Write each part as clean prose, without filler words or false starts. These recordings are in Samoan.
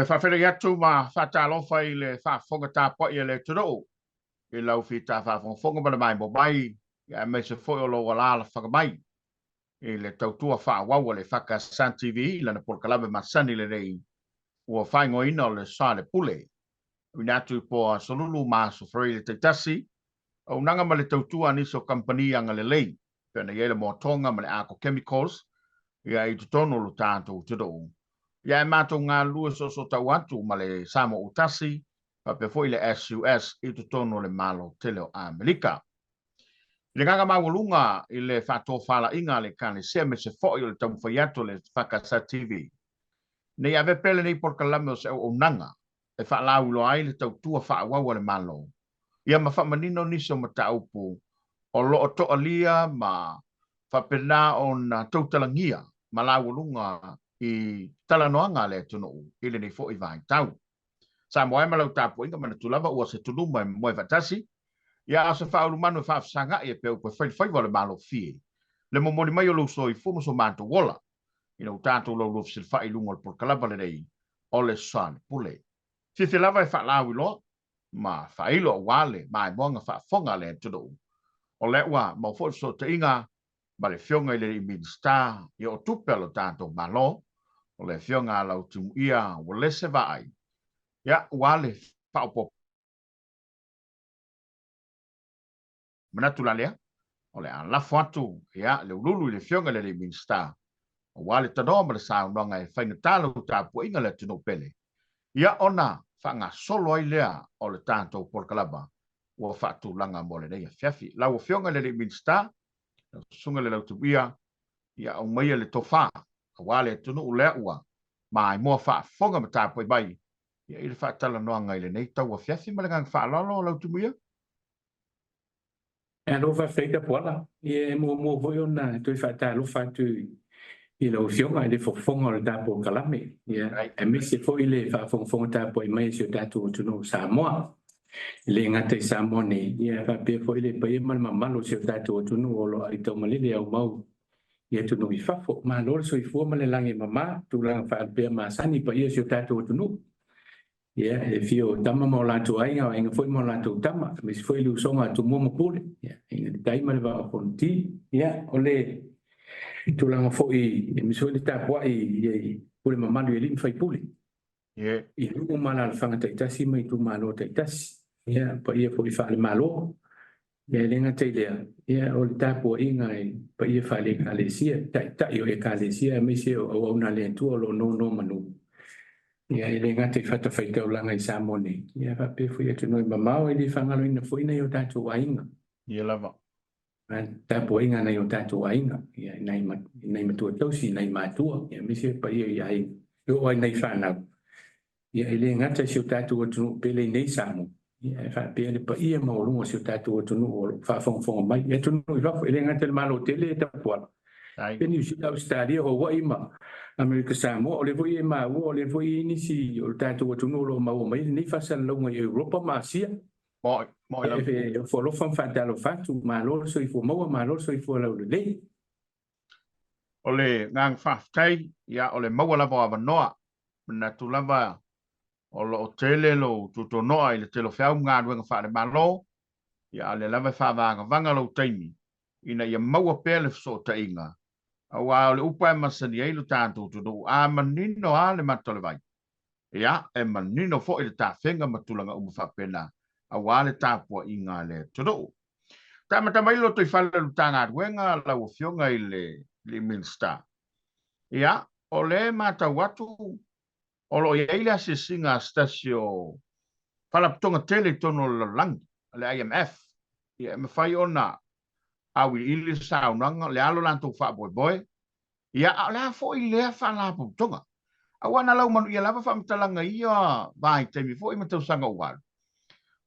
faafeiloai atu ma faatalofa i le faafofoga tapuai a le atunuu i lau fita faafogafoga ma le maimoa mai, aemaise foi o lou alaalafaga mai i le tautua faaauau a le EFKS TV i lana polokalame masani lenei ua faaigoaina o le Soalepule. Tuuina atu i po Aso Lulu ma Aso Faraile taitasi, auaunaga ma le tautua a nisi o kamupani agalelei pei ona i ai le Moatoga ma le Arco Chemicals ia i totonu o lo tatou atunuu. Ia e matou galulue soosootau atu ma le Samoa Utasi faapea foi le SUS i totonu o le Malo tele o Amerika. I le agaga maualuga i le faatofalaiga a le Ekalesia aemaise foi o le taumafai atu o le EFKS TV ina ia ave pea lenei polokalame o se auaunaga e faalauiloa ai le tautua faaauau a le Malo ia ma faamanino nisi o mataupu o lo o toalia ma faapena ona tautalagia ma laualuga i talanoaga a le atunuu i lenei foi vaitau. Samoa e ma lau tapuaiga manatu lava ua se tuluma e momoe faatasi, ia a o se faaulumanu e faafesagai e pea upu e fai le faiva o le malofie, le momoli mai o lou soifua ma so matou ola ina ua tatou laulua fesilafai i luga o le polokalama lenei o le Soalepule. Fiafia lava e faalauiloa ma faailo aua le maimoaga faafofoga a le atunuu. O lea ua maua foi le fesootaiga ma le Afioga i le Alii Minisita o Tupe a lo tatou Malo, o le Afioga a Lautimuia Uelese Vaai, ia, ua le faaopoopo manatu la lea, o le a lafo atu ia le ululu i le Afioga i le Alii Minisita aua le tanoa ma le saunoaga e faigata lau tapuaiga le atunuu pele, ia ona faagasolo ai lea o le tatou polokalama ua faatulaga mo lenei afiafi. Lau Afioga i le Alii Minisita, lau Susuga i le Lautimuia, ia aumaia le tofa aua le atunuu lea ua maimoa faafofoga ma tapuai mai ia i le faatalanoaga i lenei tauafiafi ma le agaga faaaloalo, Lautimuia. Malo faafetai Tapuala. Ia e muamua foi ona toe faatalofa atu i lau Afioga i le fofoga o le ta polokalame, ia aemaise foi le faafogafoga tapuai mai a si o tatou atunuu o Samoa. E le gata i Samoa nei, ia ae faapea foi le paia ma le mamalu o si o tatou atunuu o lo o aitaumalele aumau i atunuu i fafo. Malo le soifua ma le lagi e mama, tulaga faalupea masani paia o si o tatou atunuu. Ia, e afio o tama ma o latou aiga, o aiga foi ma o latou tama, aemaise foi le usoga a Tumua ma Pule, ia, Aiga i le Tai ma le Vaa o Fonoti. Ia, o le tulaga foi, aemaise foi le tapuai i pule mamalu i alii ma faipule, i nuu ma alaalafaga taitasi ma itumalo taitasi, ia, paia foi faale-Malo. Ia, e le gata i lea, ia, o le tapuaiga i paia faale-Ekalesia, taitai o Ekalesia aemaise o auauna a le Atua o lo o nonomanu. Ia, e le gata i fatafaitaulaga i Samoa nei, ia faapea foi atunuu e mamao, e le faagaloina foi nai o tatou aiga. Ia lava. Tapuaiga a nai o tatou aiga, ia, i nai matua tausi, i nai matua, ia, aemaise le paia i aiga, e oo lava i nai fanau. Ia, e le gata i si o tatou atunuu pele i nei Samoa, ia, ae faapea le paia maualuga o si o tatou atunuu o lo o faafogafoga mai i atunuu i fafo, e le gata i le Malo tele e Tapuala, pe Niu Sila, Ausetalia, Hawaii ma Amerika Samoa. O lea foi e maua, o lea foi e i ai nisi o le tatou atunuu o lo o maua mai lenei faasalalauga i Europa ma Asia. E ofo alofa ma faatalofa atu, malo le soifua maua, malo le soifua laulelei. O le agaga faafetai, ia, o le maua lava o avanoa Manatu lava o lo o tele lou tutonoa i le tele o feau ma galuega faale-Malo, ia a o lea lava e faavagavaga lou taimi ina ia maua pea le fesootaiga, aua o le upu lava e masani ai lo tatou atunuu, a manino lava le mata o le vai, ia, e manino foi le tafega ma tulaga uma faapena aua le tapuaiga a le atunuu. Taamata mai le lotoifale o le Matagaluega lau Afioga i le Minisita. Ia, o lea e matau atu o lo o i ai le asiasiga a se tasi o faalapotopotoga tele i totonu o le lalolagi, le IMF. Ia, e mafai ona auiliili le saunoaga, o le a lo latou faamoemoe, ia, a o le a foi lea faalapotopotoga? Aua na laumanuia lava faamatalaga i ia vaitaimi foi ma tausaga ua alu.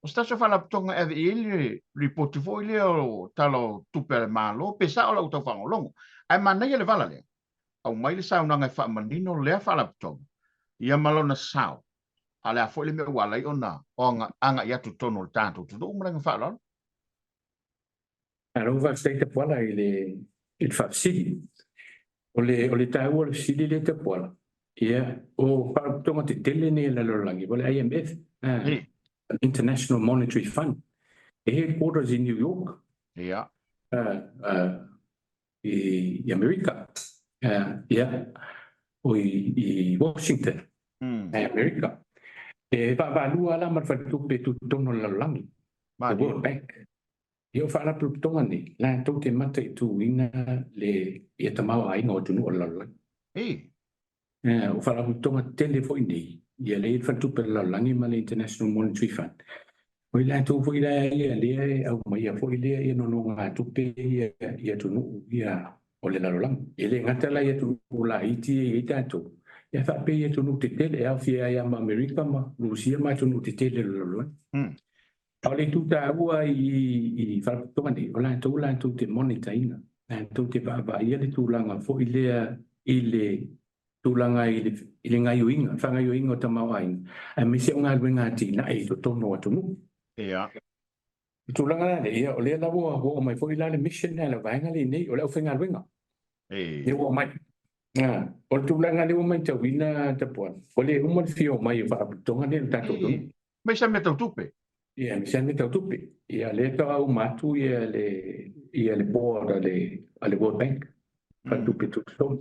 O se tasi o faalapotopotoga e ave i ai le lipoti foi lea o Tala o Tupe a le Malo, pe sao lau tau faalogologo. Ae manaia le vala lea, aumai le saunoaga e faamanino lea faalapotopotoga, ia ma lona sao, a o le a foi le mea ua ala ai ona agai atu i totonu o le tatou atunuu ma le agaga faaaloalo. Malo faafetai Tapuala i le faafesili. O le taua o le fesili lea Tapuala, Ia, o faalapotopotoga tetele nei a le lalolagi, o le IMF, International Monetary Fund, e headquarters i New York. I Amerika. Ia, o i Washington, i Amerika. E vaavaalua la ma le faletupe tutotonu o le lalolagi, the World Bank. Ia, o faalapotopotoga nei, latou te mataituina le ia tamaoaiga o atunuu o le lalolagi. O faalapotopotoga tetele foi nei, ia lea i le Faletupe o le Lalolagi ma le International Monetary Fund. O i latou foi la ia lea e aumaia foi lea ia nonogatupe ia i atunuu ia o le lalolagi. E le gata la i atunuu laiti ia e i ai tatou, ia faapea i atunuu tetele e aofia ai lava ma Amerika ma Rusia ma atunuu tetele o le lalolagi. A o le itu taua i faalapotopotoga nei, o latou latou te monitor ina, latou te vaavaaia le tulaga foi lea i le tulaga i le gaioiga, faagaioiga o tamaoaiga, aemaise o galuega atinae i totonu o atunuu. O le tulaga la lea, ia, o lea la ua oo mai foi la le mission lea a le vaega lenei, o le aufaigaluega. Lea ua omai. O le tulaga lea ua matauina Tapuala, ua le uma le fia omai o faalapotopotoga nei a le tatou atunuu. Mai se mea tau tupe. Ia, mai se mea tau tupe. Ia, lea faatoa uma atu ia le ia le board a le World Bank, faletupe tutotonu.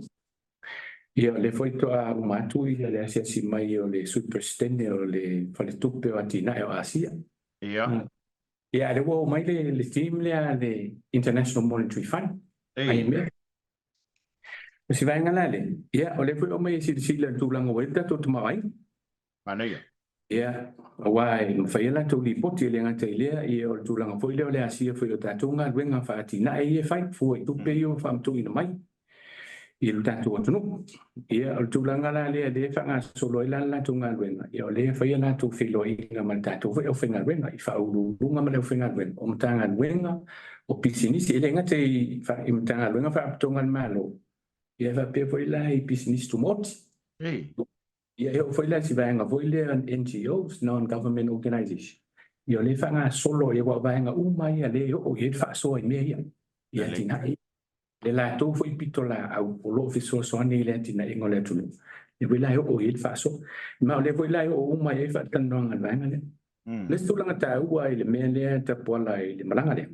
Ia, o lea foi faatoa uma atu ia le asiasi mai o le Sui Peresetene o le Faletupe o Atinae o Asia. Ia, a lea ua omai le team lea a le International Monetary Fund, IMF. O si vaega la lea, ia, o lea foi e omai e silasila i le tulaga ua i ai le tatou tamaoaiga. Manaia. Ia, aua e mafai e latou lipoti, e le gata i lea, ia o le tulaga foi lea o le asia foi o tatou galuega faa-atinae ia e fai, fua i tupe ia ua faamatuuina mai i lo tatou atunuu. Ia, o le tulaga la lea lea e faagasolo ai la le latou galuega, ia o lea e fai a latou feiloaiga ma le tatou foi aufaigaluega, i faauluuluga ma le aufaigaluega, o Matagaluega, o pisinisi, e le gata i Matagaluega Faalapotopotoga a le Malo, ia e faapea foi la i pisinisi tumaoti. Ia e oo foi la i si vaega foi lea NGOs, Non-Government Organization, ia o lea e faagasolo, ia aua o vaega uma ia lea e oo i ai le faasoa i mea ia, i atinae. Le latou foi pitolaau o lo o fesoasoani i le atinaeina o le atunuu, lea foi la e oo i ai le faasoa. Ma o lea foi la e oo uma i ai faatalanoaga a le vaega lea. O le isi tulaga taua i le mea lea Tapuala i le malaga lea,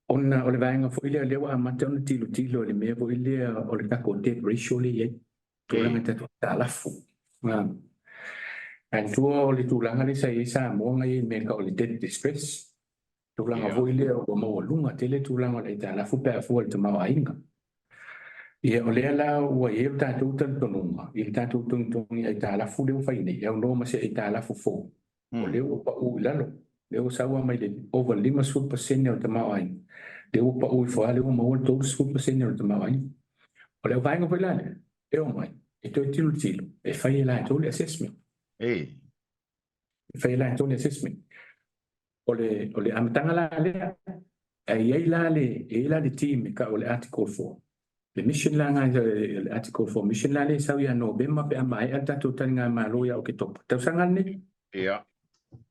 ona o le vaega foi lea lea ua amata ona tilotilo i le mea foi lea o le tatou debt ratio lea e i ai, tulaga i tatou aitalafu. Manatua o le tulaga lea sa i ai Samoa na i ai i le mea e tau o le debt distress, tulaga foi lea ua maualuga tele tulaga o le aitalafu pe a fua i le tamaoaiga. Ia o lea la ua i ai lo tatou talitonuga i le tatou togitogi aitalafu lea ua fai nei, e aunoa ma se aitalafu fou, o lea ua pau i lalo, lea ua sau lava mai le ova 50% o le tamaoaiga, lea ua pau ifo lava, lea ua maua le 30% o le tamaoaiga. O le auvaega foi la lea, e omai, e toe tilotilo, e fai e latou le assessment. E fai e latou le assessment. O le amataga la lea, ae i ai la le, e i ai la le team e tau o le Article 4. Le mission la lena, le Article 4 mission la lea e sau ia Novema pe a maea le tatou taligamalo ia Oketopa. Tausaga lenei. E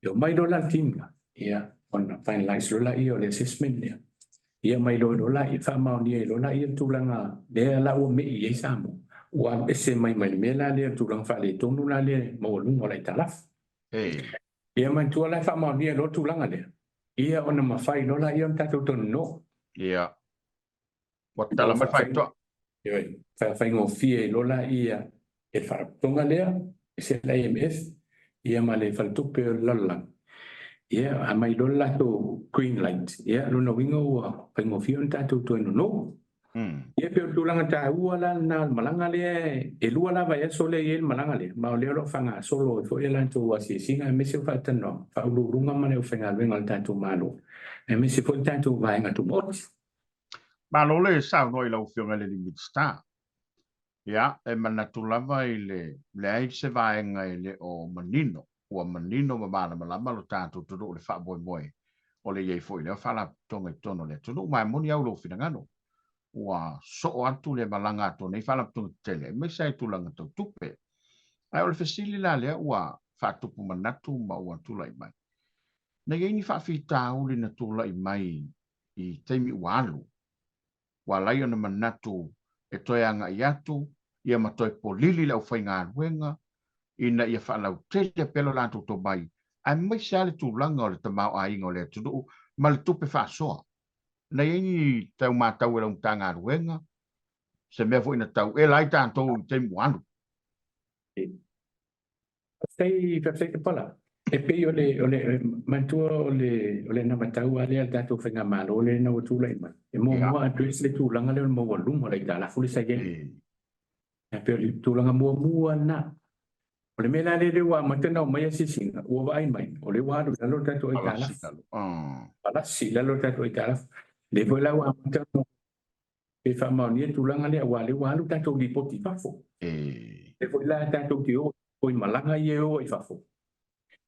omai loa la le team la, ia, ona finalize loa laia o le assessment lea. Ia aumai loa laia, faamaonia ai loa laia le tulaga lea la ua mei i ai Samoa. Ua alu ese mai mai le mea la lea, le tulaga faaletonu la lea maualuga o le aitalafu. Ia manatua la e faamaonia loa le tulaga lea, ia ona mafai loa laia ona tatou talanoa. Ia. Ua tatala mai le faitoa. Ioe, faigofie ai loa laia e le faalapotopotoga lea, e le IMF, ia ma le Faletupe o le Lalolagi, ia aumai loa le latou green light, ia lona uiga ua faigofie ona tatou toe nono. Ia pei o le tulaga taua la lena o le malaga lea, e lua la vaiaso lea e i ai le malaga lea, ma o lea o lo o faagasolo ai foi a latou asiasiga aemaise o faatalanoaga, faauluuluga ma le aufaigaluega a le tatou Malo, aemaise foi le tatou vaega tumaoti. Malo le saunoa i lau Afioga i le Minisita. Ia, e manatu lava i le leai se vaega e le o manino, ua manino ma malamalama lo tatou atunuu i le faamoemoe o le i ai foi lea faalapotopotoga i totonu o le atunuu. Ma e moni au lou finagalo, ua soo atu le malaga atu o nei faalapotopotoga tetele, aemaise lava i tulaga tau tupe. Ae o le fesili la lea ua faatupu manatu ma ua tulai mai, na i ai ni faafitauli na tulai mai i taimi ua alu, ua ala ai ona manatu e toe agai atu ia ma toe polili le aufaigaluega ina ia faalautele pea lo latou tomai, aemaise lava le tulaga o le tamaoaiga o le atunuu ma le tupe faasoa. Na i ai ni tau matau e lau Matagaluega, se mea foi na tauela ai tatou i taimi ua alu? Faafetai, faafetai Tapala. E pei o le, o le, manatua o le, o le anavatau lava lea a le tatou Faigamalo lea ina ua tulai mai, e muamua address le tulaga lea o le maualuga o le aitalafu lea sa i ai. E pei o le tulaga muamua lena. O le mea la lea ua amata ona aumai asiasiga, ua vaai mai, o lea ua alu i lalo le tatou aitalafu. Palasi i lalo le tatou aitalafu. O lea foi la ua amata ona pe faamaonia le tulaga lea, aua o lea ua alu tatou lipoti i fafo. O lea foi la tatou te o i malaga ia e o ai i fafo,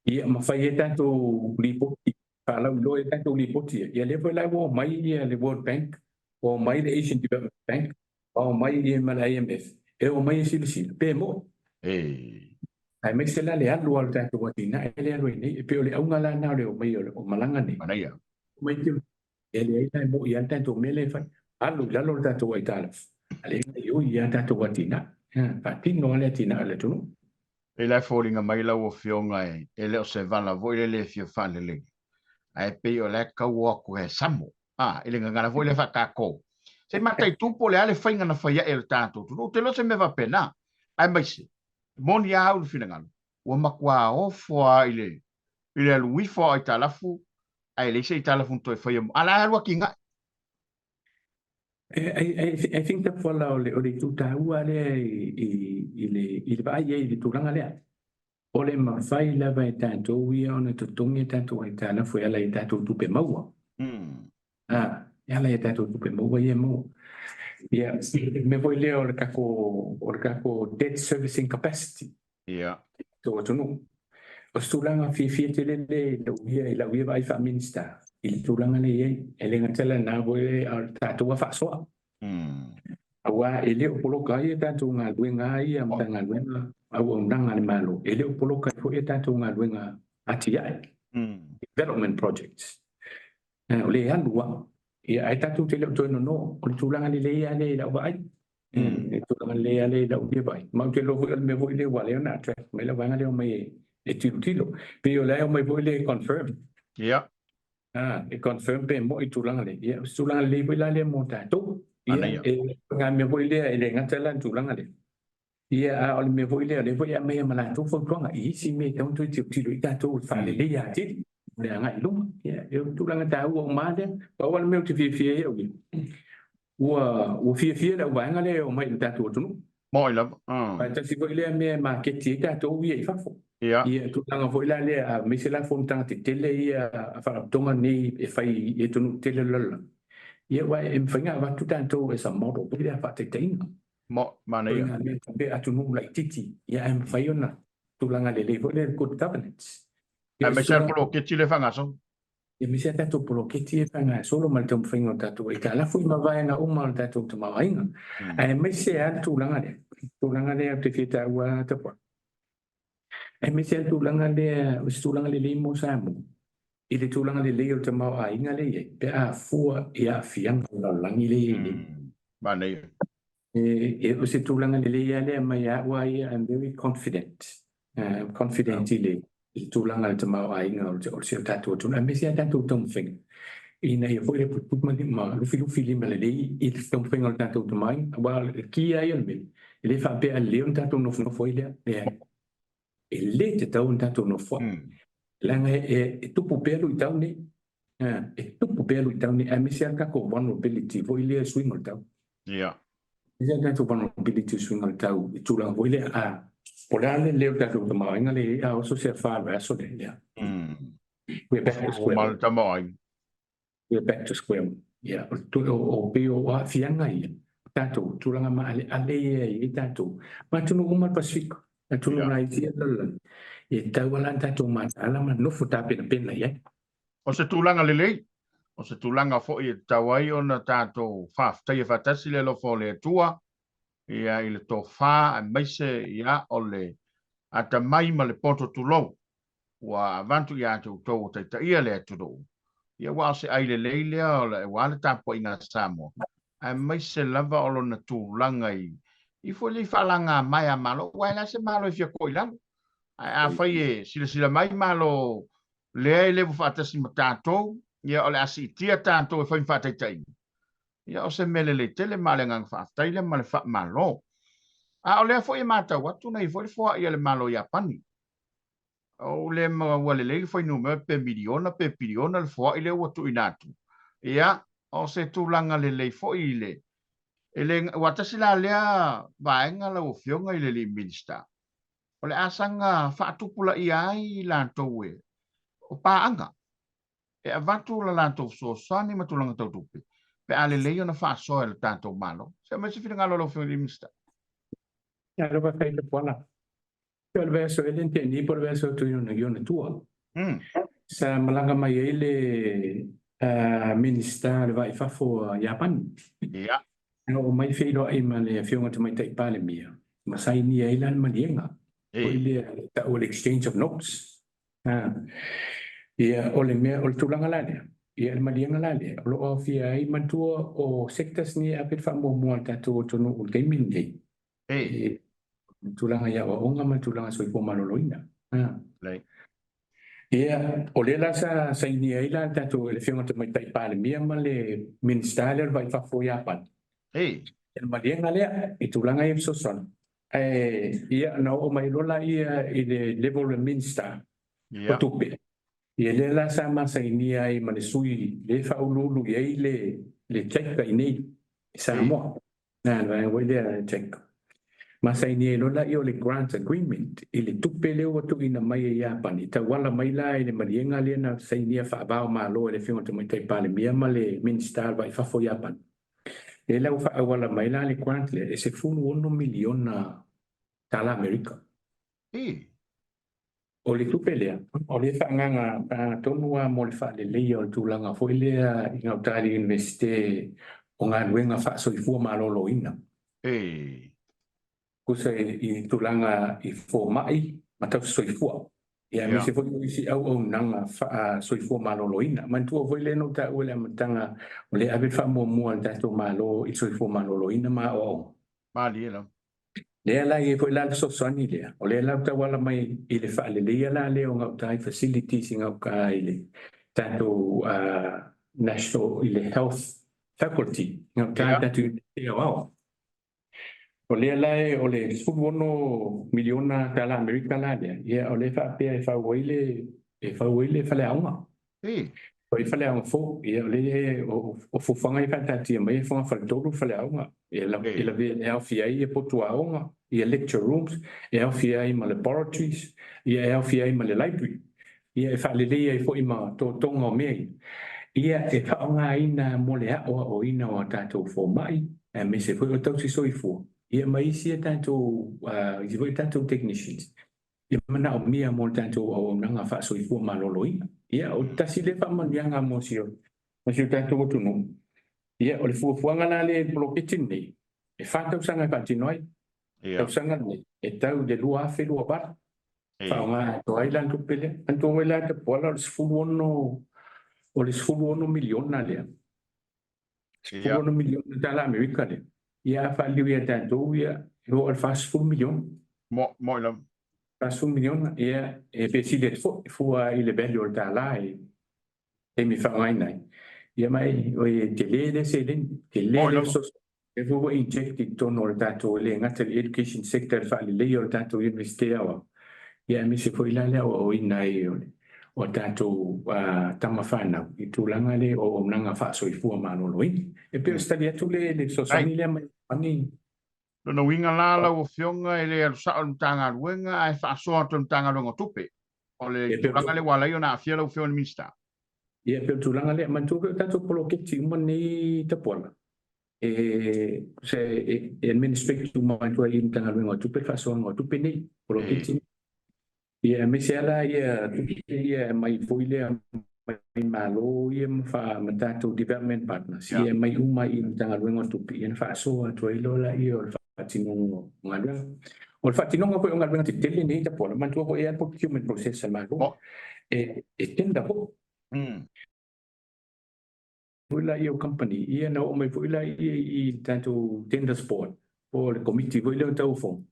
ia ma fai ai tatou lipoti, faalauiloa ai tatou lipoti ia. Ia lea foi la ua omai le World Bank, ua omai le Asian Development Bank, ua omai ia ma le IMF, e omai e silasila pe mo'i. Aemaise la le alu o le tatou atinae lea e alu ai nei. E pei o le auga la lena o le omai o malaga nei. Manaia. Omai e leai la e mo'i lava le tatou mea lea e fai. Alu i lalo le tatou aitalafu, a lea e gaoioi lava tatou atinae. Faatino lava le atinae o le atunuu. E la e foliga mai lau Afioga e le o se vala foi lele e fia faalelei, ae pei o la e tau o atu he samo, a, i le gagana foi lea faatatou. Se i mataitu po o le a le faiga na fai ae e le tatou atunuu. Ou te iloa se mea faapena. Aemaise, e moni lava au i le finagalo, ua matua ofo lava i le i le alu ifo o aitalafu, ae leai se aitalafu na toe faia, a la e alu atinae. I think Tapuala o le itu taua lea i le vaai ai i le tulaga lea. O le mafai lava e tatou ia ona totogi a tatou aitalafu e ala i tatou tupe maua. E ala i tatou tupe maua ia e maua. Ia, le mea foi lea o le tatou debt servicing capacity. Tatou atunuu. O se tulaga fiafia tele lea i lou ia, i lau ia vaai faa-Minisita i le tulaga lea e i ai. E le gata lena foi, a o le tatou lava faasoa. Aua e le o poloka ai a tatou galuega ia a Matagaluega, auaunaga a le Malo, e le o poloka ai foi a tatou galuega atiae, development projects. O lea e alu lava. Ia, ae tatou te le o toe nono. O le tulaga lelei lava lea i lau vaai. Le tulaga lelei lava lea i lau ia vaai. Ma ou te iloa foi o le mea foi lea ua ala ai ona attract mai le vaega lea omai e tilotilo. Pei o la e omai foi lea e confirm. E confirm pe mo'i tulaga lea. Ia, o se tulaga lelei foi la lea mo tatou. Ia, e ngā mea foi lea e le gata la le tulaga lea. Ia, a o le mea foi lea, o lea foi e aumai ma latou fautuaga i isi mea e tatau ona toe tilotilo i tatou e faaleleia atili mo le agai i luma. Ia, e o tulaga taua uma lava lea. Pau lava le mea ou te fiafia ai au ia, ua fiafia le auvaega lea e omai i le tatou atunuu. Mo'i lava. Ae tasi foi lea mea e maketi ai tatou ia i fafo. Ia, tulaga foi la lea, aemaise la fonotaga tetele ia a faalapotopotoga nei e fai i atunuu tetele o le lalolagi. Ia, aua e mafai ona avatu tatou as a model foi lea faataitaiga. Mo, manaia. Pe atunuu laitiiti, ia ae mafai ona tulaga lelei foi lea good governance. Aemaise lava le poloketi lea e faagasolo. Aemaise lava tatou poloketi e faagasolo ma le taumafaiga o tatou aitalafu i mavaega uma o le tatou tamaoaiga. Aemaise lava le tulaga lea, tulaga lea ou te fia taua Tapuai. Aemaise lava le tulaga lea, o se tulaga lelei mo Samoa i le tulaga lelei o le tamaoaiga lea e i ai pe a fua i aafiaga o le lalolagi lea e i ai nei. Manaia. O se tulaga lelei lava lea mai ia au lava ia, I'm very confident. I'm confident i le tulaga o le tamaoaiga o si o tatou atunuu, aemaise lava tatou taumafaiga ina ia foi le puipuipu ma lufilufilima lelei i le taumafaiga o le tatou tamaoaiga. Aua o le ki lava ia o le mea, e le faapea a lelei ona tatou nofonofo ai lea. Leai. E le tatau ona tatou nofoai. Leaga e tupu pea luitau nei. E tupu pea luitau nei, aemaise lava le tatou vulnerability foi lea i suiga o le tau. Aemaise lava le tatou vulnerability i suiga o le tau i tulaga foi lea, a po o le a le lelei o le tatou tamaoaiga lea e i ai, a oso se afa i le vaiaso lea, ia. We're back to square one. Tamaoaiga. We're back to square one. Ia, o pei o aafiaga ia, o tatou tulaga maaleale ia e i ai tatou, ma atunuu uma o le Pasefika, atunuu laiti ia o le lalolagi, e tatau lava la ona tatou mataala ma nofo tapenapena i ai. O se tulaga lelei, o se tulaga foi e tatau ai ona tatou faafetaia faatasi le alofa o le Atua, ia, i le tofa aemaise, ia, o le atamai ma le poto tulou ua avatu ia te outou ua taitaia le atunuu, ia aua o se ai lelei lea aua le tapuaiga a Samoa, aemaise lava o lona tulaga i I foi lea i faalaga mai a Malo, aua e le a se Malo e fia koa i lalo. Ae afai e silasila mai Malo lea e le ua faatasi ma tatou, ia o le a siitia tatou e fai ma faataitaiga, ia o se mea lelei tele ma o le agaga faafetai lea ma le faamalo. A o lea foi e matau atu na i ai foi le foai a le Malo o Iapani. Ou le maua lelei le fuainumera pe miliona pe piliona le foai lea ua tuuina atu. Ia, o se tulaga lelei foi i le e le ua tasi la lea vaega lau Afioga i le alii Minisita, o le a saga faatupulaia ai i latou e o paaga e avatu la latou fesoasoani ma tulaga tau tupe pe a lelei ona faasoa e le tatou Malo. Se aumai se finagalo o lau Afioga i le alii Minisita. Ia, alofa fai le Puala. O le vaiaso ea lea na tea nei po o le vaiaso atu i ona tua. Sa malaga mai ai le Minisita o le Va i Fafo a Iapani. Ia. Na oo mai feiloai ma le Afioga Tamaitai Palemia ma sainia ai la le maliega. Foi lea e tau o le exchange of notes. Ia, o le mea, o le tulaga la lea, ia le maliega la lea, o lo o aofia ai manatua o sectors nei e ave le faamuamua a le tatou atunuu i le taimi lenei. Ei. I tulaga i aoaoga ma le tulaga soifua maloloina. Lei. Ia, o lea la sa sainia ai la le tatou le Afioga Tamaitai Palemia ma le Minisita lea o le Va i Fafo o Iapani. Ei. Le maliega lea i tulaga ia fesoasoani. Ae, ia, na oo mai loa laia i le level o le Minisita o Tupe. Ia lea la sa ma sainia ai ma le sui lea e faauluulu i ai le JICA i inei i Samoa. Na, le vaega foi lea JICA. Ma sainia ai loa laia o le grant agreement i le tupe lea ua tuuina mai e Iapani e tauala mai la i le maliega lea na sainia faava-o-Malo e le Afioga i le Tamaitai Palemia ma le Minisita o le Va i Fafo o Iapani. Lea la ua faaauala mai la le grant lea e $16 miliona tala Amerika. Ii. O le tupe lea, o lea e faaagaaga tonu lava mo le faaleleia o le tulaga foi lea i gauta i le Iunivesite o galuega faasoifua maloloina. Ii. Tusa i tulaga i fomai ma tausisoifua, ia aemaise foi o isi auaunaga faasoifua maloloina. Manatua foi lea na ou taua i le amataga, o lea e ave le faamuamua a le tatou Malo i le soifua maloloina ma aoaoga. Malie lava. Lea la e i ai foi la le fesoasoani lea, o lea la ua tauala mai i le faaleleia la lea o gauta i facilities i gauta i le tatou National i le Health Faculty, gauta i le tatou Iunivesite Aoao. O lea la e o le $16 miliona tala Amerika la lea, ia o lea e faapea e fau ai le e fau ai le faleaoga. O le faleaoga fou, ia o lea o fuafuaga ia faataatia mai e Fogafaletolu le faleaoga. E lavea e aofia ai ia potu aoga, ia lecture rooms, e aofia ai ma laboratories, ia e aofia ai ma le library. Ia e faaleleia ai foi ma totoga o mea ia, ia e faaaogaina mo le aoaoina o a tatou fomai, aemaise foi o tausi soifua, ia ma isi a tatou, isi foi tatou technicians e manaomia mo le tatou auaunaga faasoifua maloloina. Ia, o tasi lea faamanuiaga mo si o tatou atunuu. Ia, o le fuafuaga la lea i le poloketi lenei, e 4 tausaga e faatino ai. Tausaga lenei, e tau i le 2028. Faaaoga atoa ai la le tupe lea. Manatua foi la Tapuala o le 16 o le $16 miliona lea. $16 miliona tala Amerika lea. Ia a faaliliu ia tatou ia e oo i le $40 miliona. Mo i lava. $40 miliona ia e fesili atu foi fua i le value o le tala i taimi e faaaogaina ai. Ia ma e tele lea seleni, tele lea fesoasoani. Lea foi ua inject i totonu o le tatou, e le gata i le education sector, le faaleleia o le tatou Iunivesite Aoao, ia aemaise foi la le aoaoina ai o tatou tama fanau i tulaga lea o auaunaga faasoifua maloloina. E pei o se tali atu lea i le fesoasoani lea mai Iapani. Lona uiga la lau Afioga e le alu sao i le Matagaluega ae faasoa atu e le Matagaluega o Tupe. O le tulaga lea ua ala ai ona aafia lau Afioga i le Minisita. Ia, e pei o le tulaga lea. Manatua foi o tatou poloketi uma nei Tapuala, e administrate uma atu ai i le Matagaluega o Tupe le faasoaga o tupe nei, poloketi nei. Ia, aemaise lava la ia tupe ia e aumai foi lea mai Malo ia ma tatou development partners, ia e aumai uma i le Matagaluega o Tupe, ia ona faasoa atu ai loa lea o le faatinoga o galuega. O le faatinoga foi o galuega tetele nei Tapuala, manatua foi e i ai le procurement process a le Malo, e tender foi. Foi la ia o kamupani, ia na oo mai foi la ia i le tatou tenders board. po o le Komiti foi lea o Tauofoga,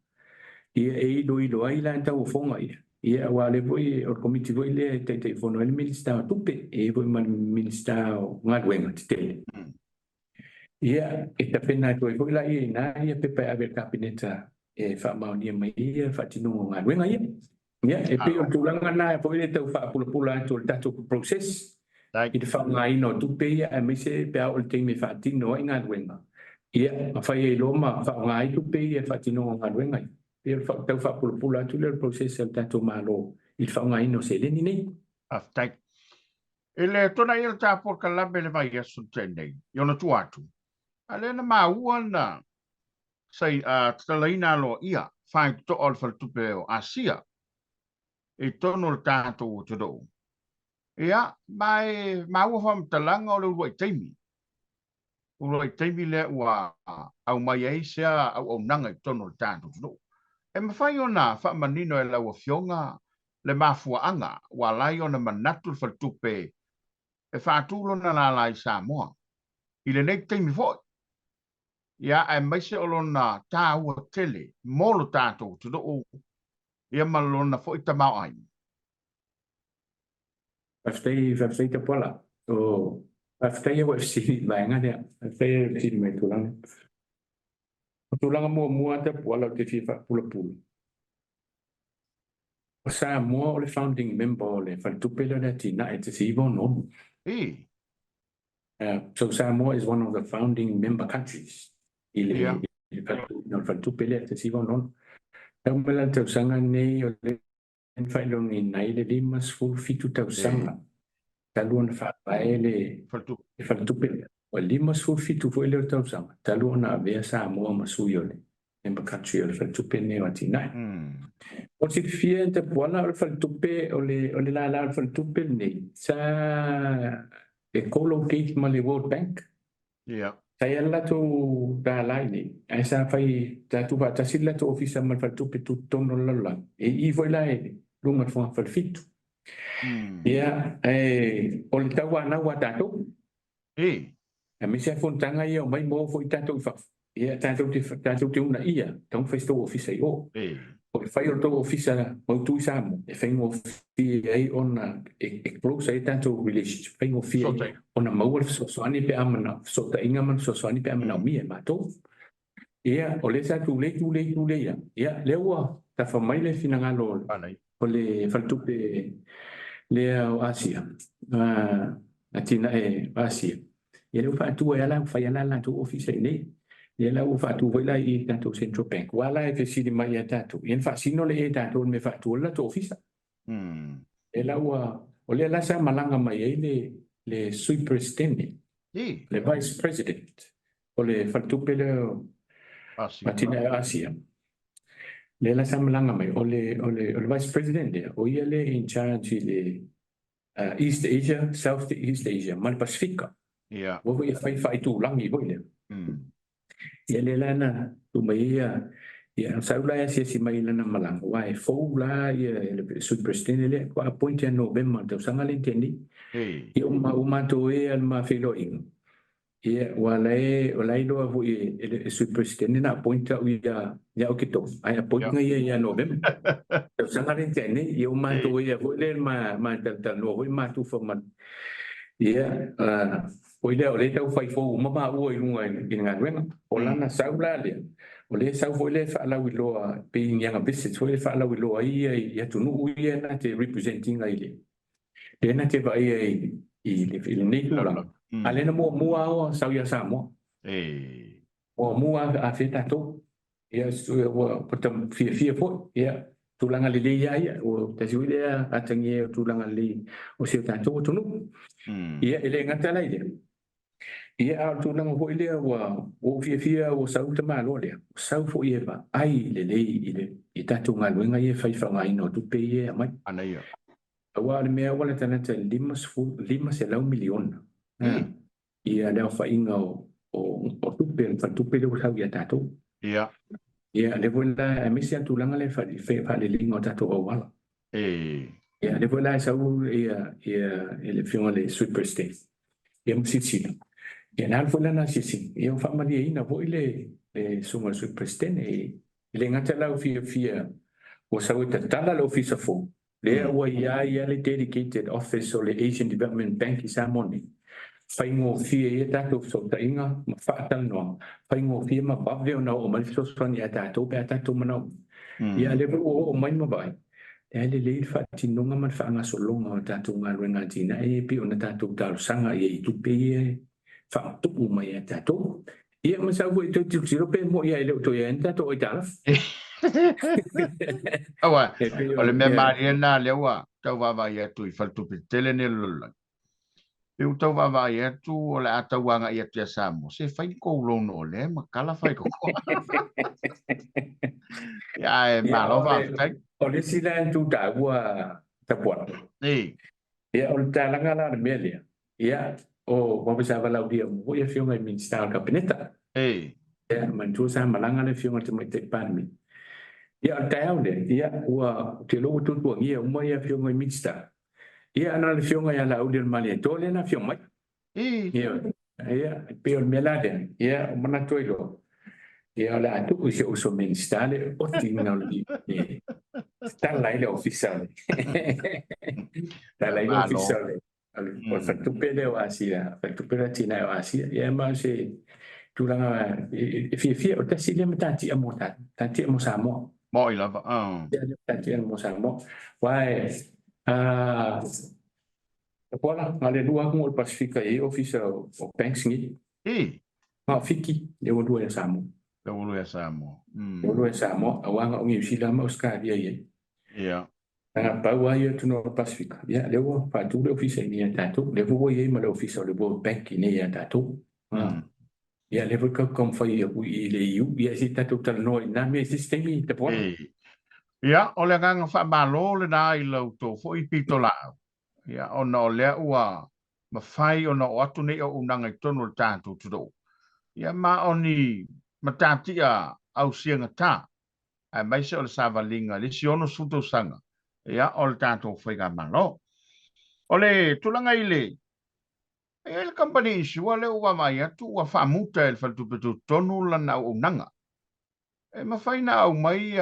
ia e iloilo ai la tauofoga ia. Ia aua o lea foi o le Komiti foi lea e Taitaifono ai le Minisita o Tupe, e i ai foi ma le Minisita o Galuega Tetele. Ia, e tapena atu ai foi la ia i ina ia pepa e ave i le Kapeneta e faamaonia mai ai le faatinoga o galuega ia. Ia, e pei o le tulaga lena foi le tau faapulapula atu o le tatou process i le faaaogaina o tupe ia, aemaise pe a oo i le taimi e faatino ai galuega, ia, ma fai ai loa ma faaaoga ai tupe ia i le faatinoga o galuega ia. E pei o le tau faapulapula atu lea o le process a le tatou Malo i le faaaogaina o seleni nei. Faafetai. I le tuanaia o le ta polokalame i le vaiaso na tea nei, i ona tua atu, a lea na maua na sai tatalaina aloaia faitotoa o le Faletupe o Asia i totonu o le tatou atunuu. Ia, ma e maua faamatalaga o le uluai taimi, uluai taimi lea ua aumai ai sea auaunaga i totonu o le tatou atunuu. E mafai ona faamanino e lau Afioga le mafuaaga ua ala ai ona manatu le Faletupe e faatu lona lala i Samoa i lenei taimi foi, ia, aemaise o lona taua tele mo lo tatou atunuu, ia ma lona foi tamaoaiga. Faafetai, faafetai Tapuala. O, faafetai ua e fesili i le vaega lea. Faafetai e fesili mai i le tulaga lea. O tulaga muamua Tapuala ou te fia faapulapula, o Samoa o le founding member o le Faletupe lea o le Atinae 1966. So Samoa is one of the founding member countries i le Faletupe lea 1966. Tau mai la le tausaga nei o lea na faailogaina ai le 57 tausaga talu ona faavae le Faletupe lea. Ua 57 foi lea o tausaga talu ona avea Samoa ma sui o le member country o le Faletupe lenei o Atinae. O silafia e Tapuala o le Faletupe, o le lala o le Faletupe lenei, sa e co-locate ma le World Bank. Sa i ai le latou lala i inei, ae sa fai, sa tuufaatasi le latou ofisa ma le Faletupe Tutotonu o le Lalolagi, e i i foi la i luga o le fogafale fitu. Ia, ae o le tauanau a tatou. Aemaise lava fonotaga ia omai ma o foi tatou i fafo, ia tatou te tatou te uunaia, tatau ona fai se tou ofisa i o. O le fai o le tou ofisa mautu i Samoa, e faigofie ai ona e close ai tatou relationship, faigofie ai ona maua le fesoasoani pe a manao, fesootaiga ma le fesoasoani pe a manaomia e matou. Ia, o lea sa tulei, tulei, tulei lava, ia, lea ua tafa mai le finagalo o le Faletupe lea o Asia, Atinae o Asia, ia lea ua faatu ai lava la, ua fai lava la latou ofisa i inei. Ia la ua faatu foi la i i le tatou Central Bank, aua la e fesili mai ia tatou, ia na faasino le e tatou i le mea e faatu ai le latou ofisa. Lea la ua, o lea la sa malaga mai ai le Sui Peresetene, le Vice President o le Faletupe lea o Atinae o Asia. Lea la sa malaga mai, o le Vice President lea, o ia lea in charge i le East Asia, South East Asia ma le Pasefika. Ua foi e fai faaitulagi foi lea. Ia lea la na tuu mai ai ia, ia sau la e asiasi mai i lana malaga, aua e fou la ia le Sui Peresetene lea, faatoa appoint ia Novema i le tausaga lea na tea nei. Ia ua matou e a le ma feiloaiga, ia aua o la e o la e iloa foi e le Sui Peresetene na appoint au ia ia Oketopa, ae appoint na ia ia Novema. Tausaga lea na tea nei, ia ua matou ea foi lea ma talatalanoa foi ma tufa ma ia foi lea o lea e tau fai fou uma maua i luga i le galuega. O lana sau la lea, o lea e sau foi lea e faalauiloa pei ni ana visits foi lea e faalauiloa ai ia i atunuu ia na te represent ina i le lea na te vaaia i lenei tulaga. A lea na muamua lava sau ia Samoa. Muamua afea tatou. Ia, ua fiafia foi, ia, tulaga lelei lava ia, ua tasi foi lea atagia o tulaga lelei o si o tatou atunuu. Ia, e le gata la i lea, ia, a o le tulaga foi lea ua ou fiafia ua sau le tamaloa lea, ua sau foi e vaai lelei i le i tatou galuega ia e fai faaaogaina o tupe ia e aumai. Aua o le mea ua latalata i le $500 miliona ia le aofaiga o tupe, le faletupe lea ua sau ia tatou. Ia. Ia, lea foi la, aemaise lava tulaga lea i faaleleiga o tatou auala. Ia, lea foi la e sau ia le Afioga i le Sui Peresetene, ia ma silasila. Ia, na alu foi lana asiasiga, ia ua faamalieina foi le le Susuga i le Sui Peresetene, e le gata la ua fiafia ua sau e tatala le Ofisa fou, lea ua i ai lava le dedicated office o le Asian Development Bank i Samoa nei, faigofie ai a tatou fesootaiga ma faatalanoaga, faigofie ma vave ona oo mai le fesoasoani ia tatou pe a tatou manaomia. Ia a o lea foi ua oo mai ma vaai, e lelei le faatinoga ma le faagasologa o tatou galuega atinae e pei ona tatou talosaga i ai i tupe ia e faamatuu mai ia tatou. Ia ma sau foi toe tilotilo pe moni lava e le o toe i ai ni tatou aitalafu. Aua, o le mea malie lena lea ua tau vaavaai atu i faletupe tetele nei o le lalolagi. Pe ua tau vaavaai atu o le a tau agai atu ia Samoa, se fai ni kou loan o lea ma kala fai koko. Ia, ae malo faafetai. O le isi la itu taua Tapuala. Ia, o le talaga la o le mea lea, ia, o aua sa valaaulia uma foi afioga i Minisita o le Kapeneta. Ia, manatua sa malaga le afioga i le Tamaitai Palemia. Ia, o le taeao lea, ia, ua, ou te iloa ua tuatuagia uma ia afioga i Minisita. Ia, na o le afioga ia Laauli o le Malietoa lea na afio mai. Ia, ia, e pei o le mea la lea, ia, ua manatu ai loa, ia, o le a tuu i si ou uso Minisita le otiina o le e tatala ai le ofisa o le tatala ai le ofisa o le o le faletupe lea o Asia, faletupe lea o Atinae o Asia. Ia, ma o se tulaga e fiafia, o le tasi lea matatia mo tatou, matatia mo Samoa. Moni lava. Ia, matatia mo Samoa. Aua Tapuala, na o le lua atu o le Pasefika e i ai ofisa o banks nei. Na o Fiti, lea ua lua ia Samoa. Lea ua lua ia Samoa. Lea ua lua ia Samoa, aua na o Niu Sila ma Ausetalia e i ai. Na pau lava ia atunuu o le Pasefika, ia lea ua faatu le ofisa i inei ia tatou. Lea foi ua i ai ma le ofisa o le World Bank i inei ia tatou. Ia lea foi tatou taumafai atu i le EU, ia se i tatou talanoa i na mea i se isi taimi, Tapuala. Ia, o le agaga faamalo lena i la outou foi pitolaau. Ia, ona o lea ua mafai ona oo atu nei auaunaga i totonu o le tatou atunuu, ia, ma o ni matatia ausiagata, aemaise o le savaliga i le isi 60 tausaga, ia, o le tatou faigamalo. O le tulaga i le E i ai le kamupani insure lea ua vaavaai atu ua faamuta e le Faletupe Tutotonu lana auaunaga. E mafai ona aumai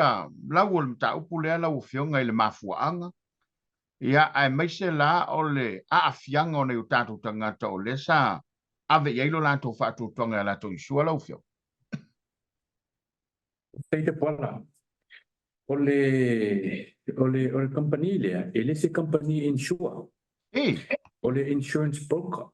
lau o le mataupu lea lau Afioga i le mafuaaga, ia, aemaise la o le aafiaga o nai o tatou tagata o lea sa ave i ai lo latou faatuatuaga i a latou insure lau Afioga. Faafetai Tapuala. O le, o le, o le kamupani lea, e le se kamupani insure. O le insurance broker.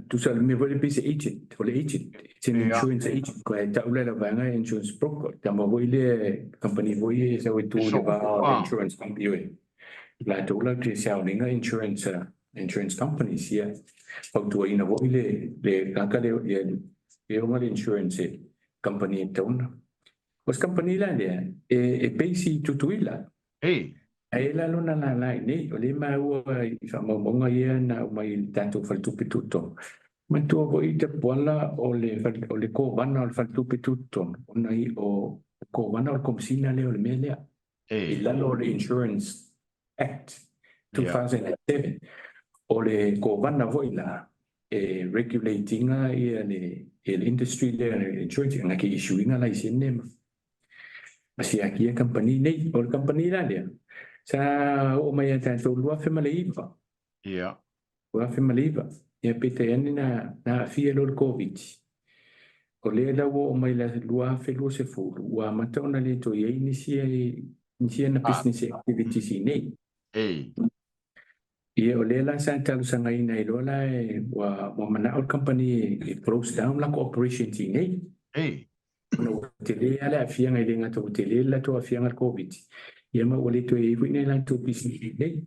Tusa o le mea foi lea pei se agent, o le agent, it's an insurance agent. Ko e tau lea lau vaega e insurance broker. Tama foi lea, kamupani foi e sau e tu i le va o le insurance company oe. Latou latou te sell ina insurance, insurance companies, ia. Fautuaina foi le, le tagata lea, ia, e ona le insurance e kamupani e tatau ona. O se kamupani la lea, e base i Tutuila. Ae i ai la lona lala i inei, o lea e maua i faamaumauga ia na aumai i le tatou faletupe tutotonu. Manatua foi Tapuala o le o le kovana o le faletupe tutotonu, ona o le kovana o le komesina lea o le mea lea. I lalo o le Insurance Act 2007, o le kovana foi la e regulate ina ia le industry lea o le insurance, na ke issue ina laisene ma ma siakia kamupani nei. O le kamupani la lea, sa oo mai ia tatou 2009. 2009. Ia peitai ane na aafia loa le Koviti. O lea la ua oo mai le 2020, ua amata ona le toe i ai nisi nisi ana business activities i inei. Ia o lea la sa talosagaina ai loa la ua manao le kamupani e close down latou operations i inei. Ona ua tele lava le aafiaga, e le gata ua tele le latou aafiaga i le Koviti, ia ma ua le toe i ai foi nai latou pisinisi i inei.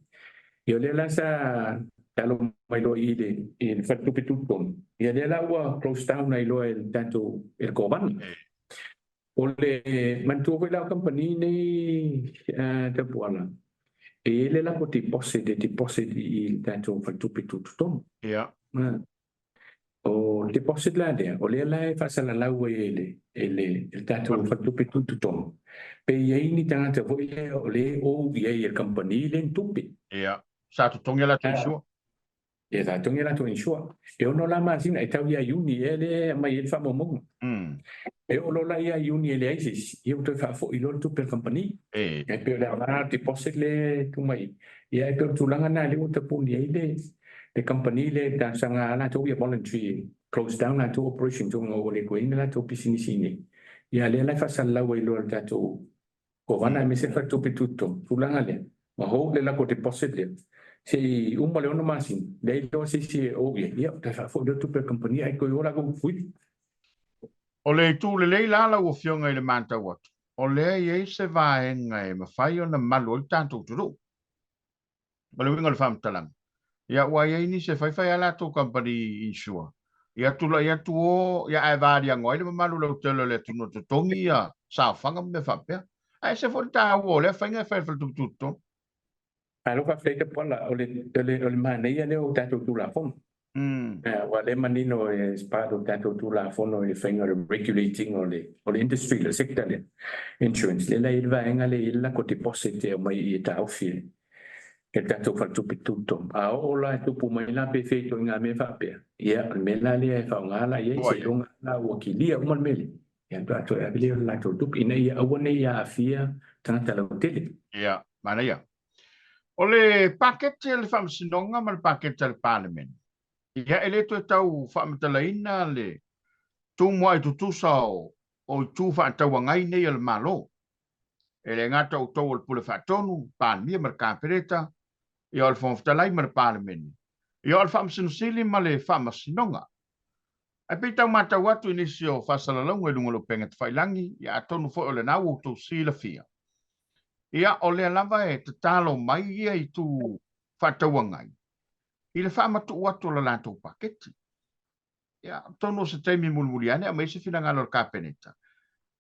Ia o lea la sa talo mai loa i le faletupe tutotonu, ia lea la ua close down ai loa e le tatou e le Kovana. O le manatua foi la o kamupani nei Tapuala, e i ai le latou deposit e deposit i le tatou faletupe tutotonu. O le deposit la lea, o lea la e faasalalau ai e le, e le, e le tatou faletupe tutotonu, pe i ai ni tagata foi lea o lea e owe i ai e le kamupani lea ni tupe. Ia, sa totogi a latou insure. Ia, sa totogi a latou insure. E 6 la masina, e tau ia Iuni ea lea e aumai ai le faamaumauga. E oo loa la ia Iuni e leai se isi, ia ua toe faafoi loa le tupe a le kamupani. E pei o le aoga deposit lea e tuu mai i i. Ia e pei o le tulaga lena lea ua tapuni ai le kamupani lea e talosaga lava latou ia voluntary close down latou operations ona ua le toe i ai ni latou pisinisi i inei. Ia a o lea la e faasalalau ai loa e le tatou Kovana aemaise le faletupe tutotonu, tulaga lea, ma hold le latou deposit lea se i uma le 6 masina, leai loa se isi e o i ai, ia toe faafoi loa tupe a le kamupani ae toe o latou i Fuili. O le itu lelei la lau Afioga i le matau atu, o lea e i ai se vaega e mafai ona malu ai le tatou atunuu. O le uiga o le faamatalaga, ia ua i ai nisi e fai fai lava latou company insure, ia tulai atu o, ia ae valiago ai le mamalu lautele o le atunuu e totogi ia saofaga ma mea faapea. Ae ese foi le taua o lea faiga e fai e le Faletupe Tutotonu. Malo faafetai Tapuala, o le o le manaia lea o tatou Tulafono. Aua lea e manino as part o tatou Tulafono i le faiga o le regulating o le o le industry, le sector lea, insurance, lea la e i ai le vaega lea e i ai le lako deposit e aumai i e taofi e le tatou faletupe tutotonu. A oo la e tupu mai la pe fea ituaiga mea faapea, ia o le mea la lea e faaaoga la i ai, seiloga la ua kilia uma le mea lea, ia ona faatoa toe ave lea o le latou tupe ina ia aua ne i aafia tagata lautele. Ia, manaia. O le paketi a le Faamasinoga ma le paketi a le Palemene, ia e le toe tau faamatalaina le tumuai tutusa o itu faatauagai nei a le Malo. E le gata o outou o le Pule Faatonu, Palemia ma le Kapeneta, ia o le Fofoga Fetalai ma le Palemene, ia o le Faamasino Sili ma le Faamasinoga. Ae pei tau matau atu i nisi o faasalalauga i luga o le upega tafailangi, ia atonu foi o lena ua outou silafia. Ia, o lea lava e tatalo mai ia itu faatauagai i le faamatuu atu o le latou paketi. Ia, atonu o se taimi mulimuli ane aumai se finagalo o le Kapeneta.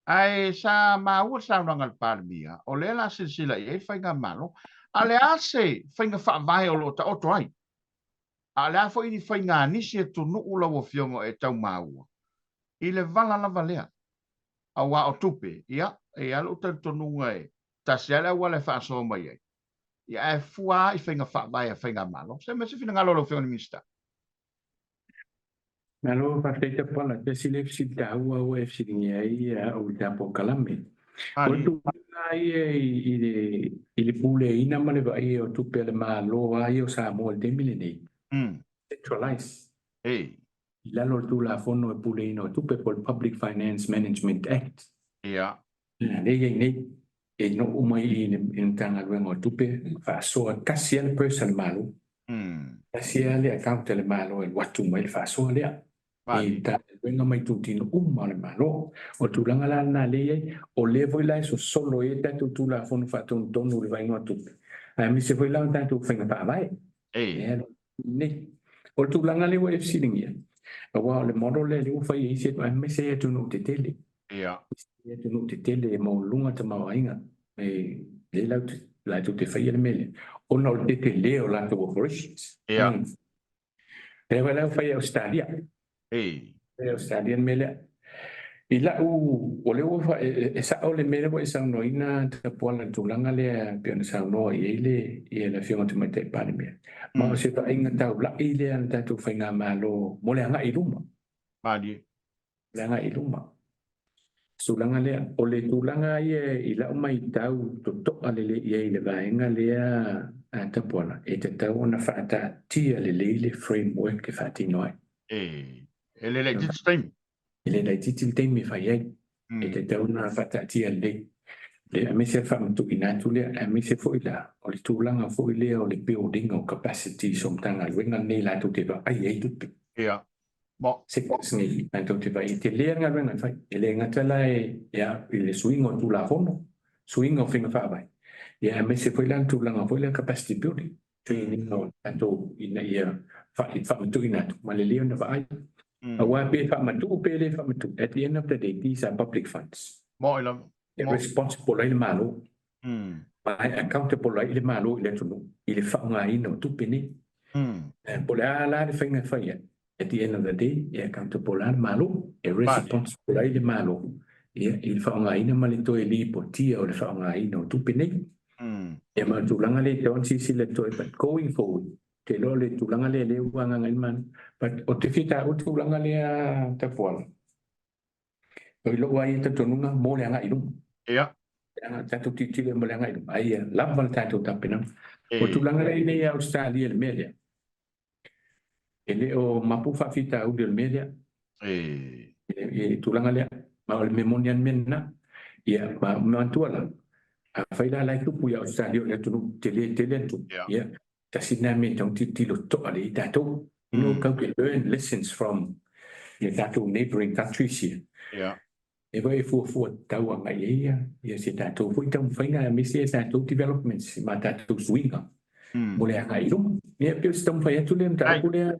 Ae sa maua le saunoaga a le Palemia, o lea o le a silasila i ai le Faigamalo. A o le a se faiga faavae o lo o taoto ai? A o le a foi ni faiga a nisi atunuu lau Afioga e tau maua i le vala lava lea? Aua o tupe, ia, e i ai lou talitonuga e tasi lava le auala e faasoa mai ai, ia ae fua lava i faiga faavae a Faigamalo. Se aumai se finagalo o lau Afioga i le Minisita. Malo faafetai Tapuala, tasi lea fesili taua ua e fesiligia ai au i ta polokalame. O le tulaga ia i le puleaina ma le vaaia o tupe a le Malo lava ia o Samoa i le taimi lenei, centralize, i lalo o le Tulafono e puleaina o tupe po o le Public Finance Management Act. Lea e i ai nei, e nuu mai i le Matagaluega o Tupe, faasoa tasi lava le purse a le Malo, tasi lava le account a le Malo e alu atu mai le faasoa lea i Matagaluega ma itutino uma o le Malo. O le tulaga la lena lea e i ai, o lea foi la e sosolo ai tatou Tulafono Faatonutonu i le vaaiga o tupe, aemaise foi la o tatou faiga faavae. Nei. O le tulaga lea ua e fesiligia, aua o le model lea lea ua fai e isi aemaise ai atunuu tetele. Isi atunuu tetele e maualuluga tamaoaiga, e lea latou te faia le mea lea, ona o le tetele o latou operations. Lea foi la ua fai e Ausetalia. Fai e Ausetalia le mea lea. I lau, o lea ua, e sao le mea lea ua e saunoaina Tapuala i le tulaga lea e pei ona saunoa i ai le, le Afioga i le Tamaitai Palemia. Ma o se vaaiga taulai lea a le tatou Faigamalo mo le agai i luma. Malie. Le agai i luma. Tulaga lea, o le tulaga ia i lau matau totoa lelei i ai i le vaega lea a Tapuala, e tatau ona faataatia lelei le framework e faatino ai. E le laitiiti se taimi. E le laitiiti le taimi e fai ai. E tatau ona faataatia lelei. Aemaise le faamatuuina atu lea, aemaise foi la, o le tulaga foi lea o le building o capacities o Matagaluega lenei latou te vaai ai tupe. Ia. Sectors nei latou te vaai, e tele le galuega e fai. E le gata la i le suiga o Tulafono, suiga o faiga faavae, ia aemaise foi la le tulaga foi lea capacity building, training o tatou ina ia faamatuuina atu ma lelei ona vaai. Aua pe faamatuu pe le faamatuu, at the end of the day, these are public funds. Moi lava. E responsible ai le Malo. Ma e accountable ai le Malo i le atunuu i le faaaogaina o tupe nei. Po o le a la le faiga e fai ai, at the end of the day, e accountable lava le Malo, e responsible ai le Malo i le faaaogaina ma le toe lipotia o le faaaogaina o tupe nei. Ia ma le tulaga lea e tatau ona silasila totoa, but going forward, Te iloa o le tulaga lea lea ua agaga ai le Malo. But ou te fia taua le tulaga lea Tapuala, o i lou lava ia talitonuga mo le agai i luma. Ia. Leaga tatou tilotilo mo le agai i luma, ae ia lava le tatou tapenaga. O le tulaga lea i inei ia Ausetalia i le mea lea, e le o mapu faafitauli o le mea lea. I le tulaga lea, ma o le mea moni lava le mea lena. Ia, ma manatua la, afai la la e tupu i Ausetalia o le atunuu tele tele ana tupe, ia, tasi lena mea e tatau ona tilotilo totoa lelei tatou. You know, tatou te learn lessons from ia tatou neighbouring countries ia. E foi e fuafua tatau agai i ai ia se tatou foi taumafaiga aemaise ia tatou developments ma tatou suiga mo le agai i luma. Ia pei o se taumafai atu lea mataupu lea.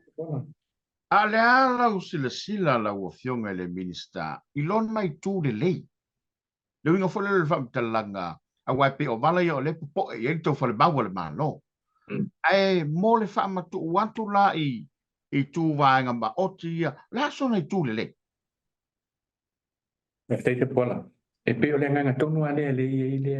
A o le a lau silasila lau Afioga i le Minisita i lona itu lelei? Le uiga foi lea o le faamatalaga, aua e pei o vala ia o lea e popoe i ai le taufalemau a le Malo. Ae mo le faamatuu atu la i itu vaega maoti ia, o le a sona itu lelei? Faafetai Tapuala. E pei o le agaga tonu lava lea lea e i ai le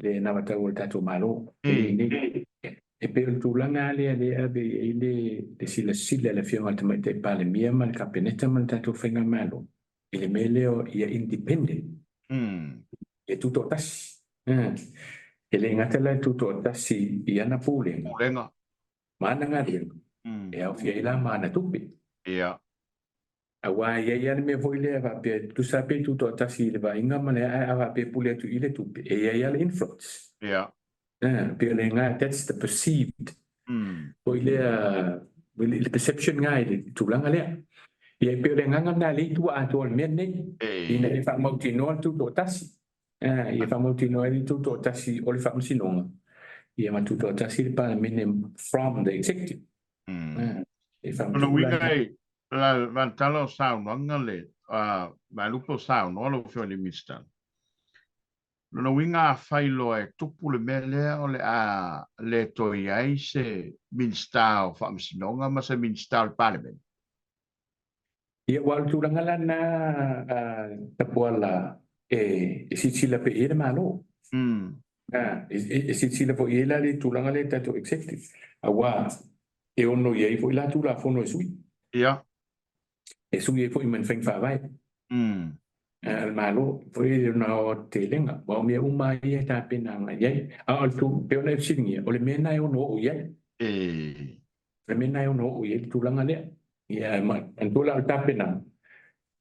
le anavatau a le tatou Malo. E pei o le tulaga lava lea lea e ave i ai le le silasila a le Afioga i le Tamaitai Palemia ma le Kapeneta ma le tatou Faigamalo i le mea lea o ia independent, ia tutoatasi. E le gata la e tutoatasi i ana pulega, Pulega. ma ana galuega, e aofia ai la ma ana tupe. Aua e i ai lava le mea foi lea faapea, e tusa lava pe tutoatasi i le vaaiga ma le ae a faapea e pule atu i le tupe, e i ai lava le influence. E pei o le ga, that's the perceived foi lea, le perception ga i le tulaga lea. Ia e pei o le agaga lena lea i tua atoa o le mea lenei, ina ia faamautinoa le tutoatasi. Ia faamautinoa ai le tutoatasi o le Faamasinoga, ia ma tutoatasi le Palemene from the executive. E O le uiga e la tala o saunoaga le vaelupe o saunoa lau Afioga i le Minisita. Lona uiga afai loa e tupu le mea lea o le a le toe i ai se Minisita o Faamasinoga ma se Minisita o le Palemene. Ia, aua o le tulaga la lena Tapuala e silasila pea i ai le Malo. E silasila foi i ai la le tulaga lea i le tatou executive, aua e ono i ai foi la Tulafono e sui. E sui ai foi ma ni faiga faavae a le Malo foi i lona aoaotelega. Aua o mea uma lava ia e tapena agai i ai. A o le pei ona e fesiligia, o le mea lena e ono oo i ai. O le mea lena e ono oo i ai le tulaga lea. Ia, manatua la o le tapenaga,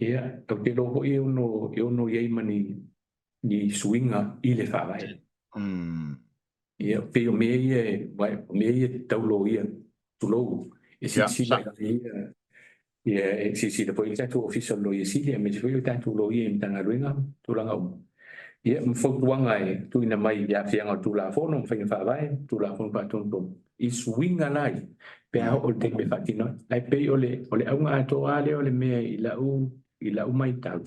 ia, ou te iloa foi e ono, e ono i ai ma ni, ni suiga i le Faavae. Ia, pei o mea ia, o mea ia e tau loia, tulou, e silasila i ai ia, ia, e silasila foi i le tatou Ofisa o le Loia Sili, aemaise foi o tatou loia i Matagaluega ma tulaga uma. Ia, ma fautuaga e tuuina mai i aafiaga o le Tulafono ma faiga faavae, Tulafono Faatonutonu, i suiga la ia, pe a oo i le taimi e faatino ai. Ae pei o le, o le auga atoa lava lea o le mea i lau, i lau matau,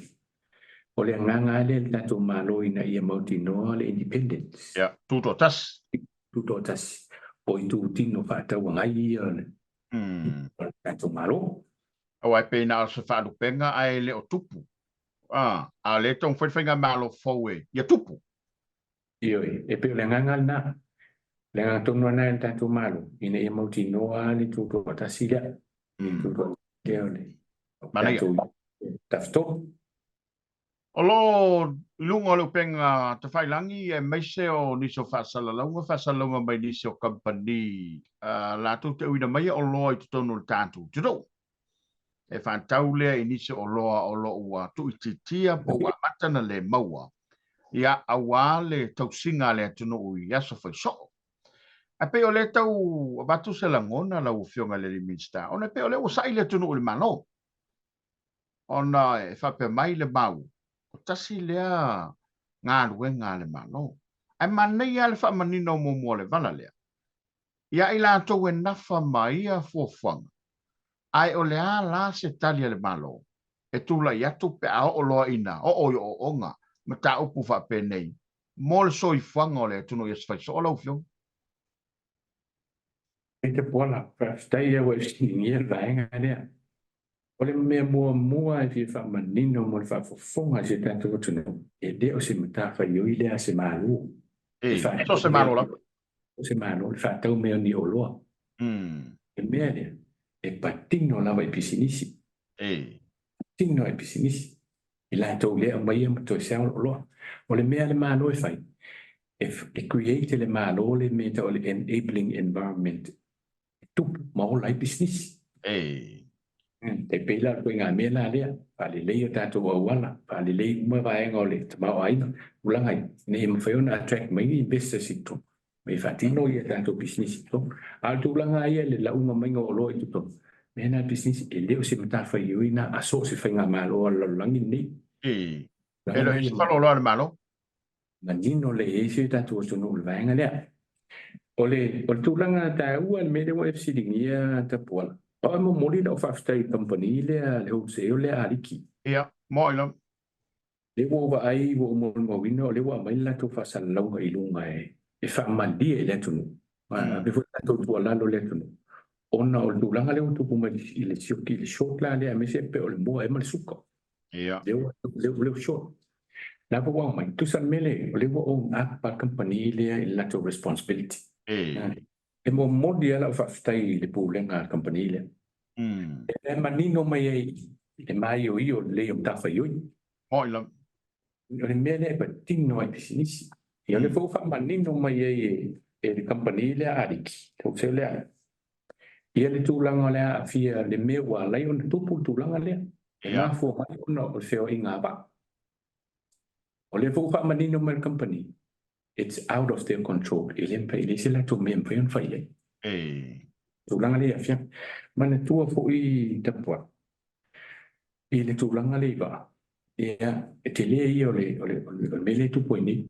o le agaga lava lea i le tatou Malo ina ia mautinoa le independence. Ia, tutoatasi. Tutoatasi o itutino faatauagai ia o le tatou Malo. Aua e pei na o se faalupega ae le o tupu. A, a o lea e taumafai le faigamalo fou e ia tupu. Ioe, e pei o le agaga lena, le agaga tonu lava lena i le tatou Malo, ina ia mautinoa le tutoatasi lea, le tutoatasi lea o le tatou tafatolu. O lo o i luga o le upega tafailagi aemaise o nisi o faasalalauga, faasalalauga mai nisi o kamupani latou te auina maia oloa i totonu o le tatou atunuu. E faatau lea i nisi o oloa o lo o ua tuuitiitia po ua amata ona le maua, ia, aua le tausiga a le atunuu i aso fai soo. Ae pei o lea e tau avatu se lagona lau Afioga i le alii Minisita, ona e pei o lea ua sai le atunuu i le Malo, ona e faapea mai le mau, o tasi lea galuega a le Malo. Ae manaia lava le faamanino muamua o le vala lea, ia i latou e nafa ma ia fuafuaga, ae o le a la se tali a le Malo e tulai atu pe a oo loa ina oo i ooooga mataupu faapenei mo le soifuaga o le atunuu i aso fai soo lau Afioga? Peter Puala, Faafetai ia ua e fesiligia le vaega lea. O le mea muamua e fia faamanino mo le faafofoga a si o tatou atunuu, e le o se matafaioi lea a se Malo. E so se Malo lava. So se Malo, le faatau mea o ni oloa. Le mea lea, e patino lava i pisinisi. Patino i pisinisi. I latou lea aumaia ma toe sell oloa. O le mea a le Malo e fai, e create e le Malo le mea e tau o le enabling environment e tupu ma ola ai pisinisi. E pei la o le ituaiga mea la lea, faalelei o tatou auala, faalelei uma vaega o le tamaoaiga, tulaga ia, ina ia mafai ona attract mai ni investors i totonu, ma ia faatino ia tatou pisinisi i totonu. A o le tulaga lava ia i le lauga maiga o oloa i totonu, mea na a le pisinisi, e le o se matafaioi na a so o se faigamalo a le lalolagi lenei. E le o i ai se faleoloa a le Malo. Manino lelei ai si o tatou atunuu i le vaega lea. O le, o le tulaga taua le mea lea ua e fesiligia Tapuala, o au e momoli lau faafetai i le kamupani lea, le wholesale lea a Liki. Ia, moni lava. Lea ua ou vaai, ua ou molimauina o lea ua aumai le latou faasalalauga i luga e faamalie i le atunuu. Ave foi le latou tuualalo i le atunuu, ona o le tulaga lea ua tupu mai i le sioki, i le short la lea, aemaise pei o le moa ea ma le suka. Ia. Lea ua, lea ua short. La foi ua aumai, tusa le mea lea, o lea ua own up a le kamupani lea i le latou responsibility. E momoli lava lau faafetai i le pulega a le kamupani lea. E manino mai ai i le maioio lelei o matafaioi. Moni lava. O le mea lea e patino ai i pisinisi. Ia o lea foi ua faamanino mai ai e le kamupani lea a Aliki, le wholesale lea, ia le tulaga o le a aafia le mea ua ala ai ona tupu le tulaga lea. E mafua mai ona o le feoaiga a vaa. O lea foi ua faamanino mai e le kamupani, it's out of their control, e le mafai, e leai se latou mea e mafai ona fai i ai. Tulaga lea i aafiaga. Manatua foi Tapuai, i le tulaga lea i vaa, ia, e tele ia o le, o le, o le mea lea e tupu ai nei.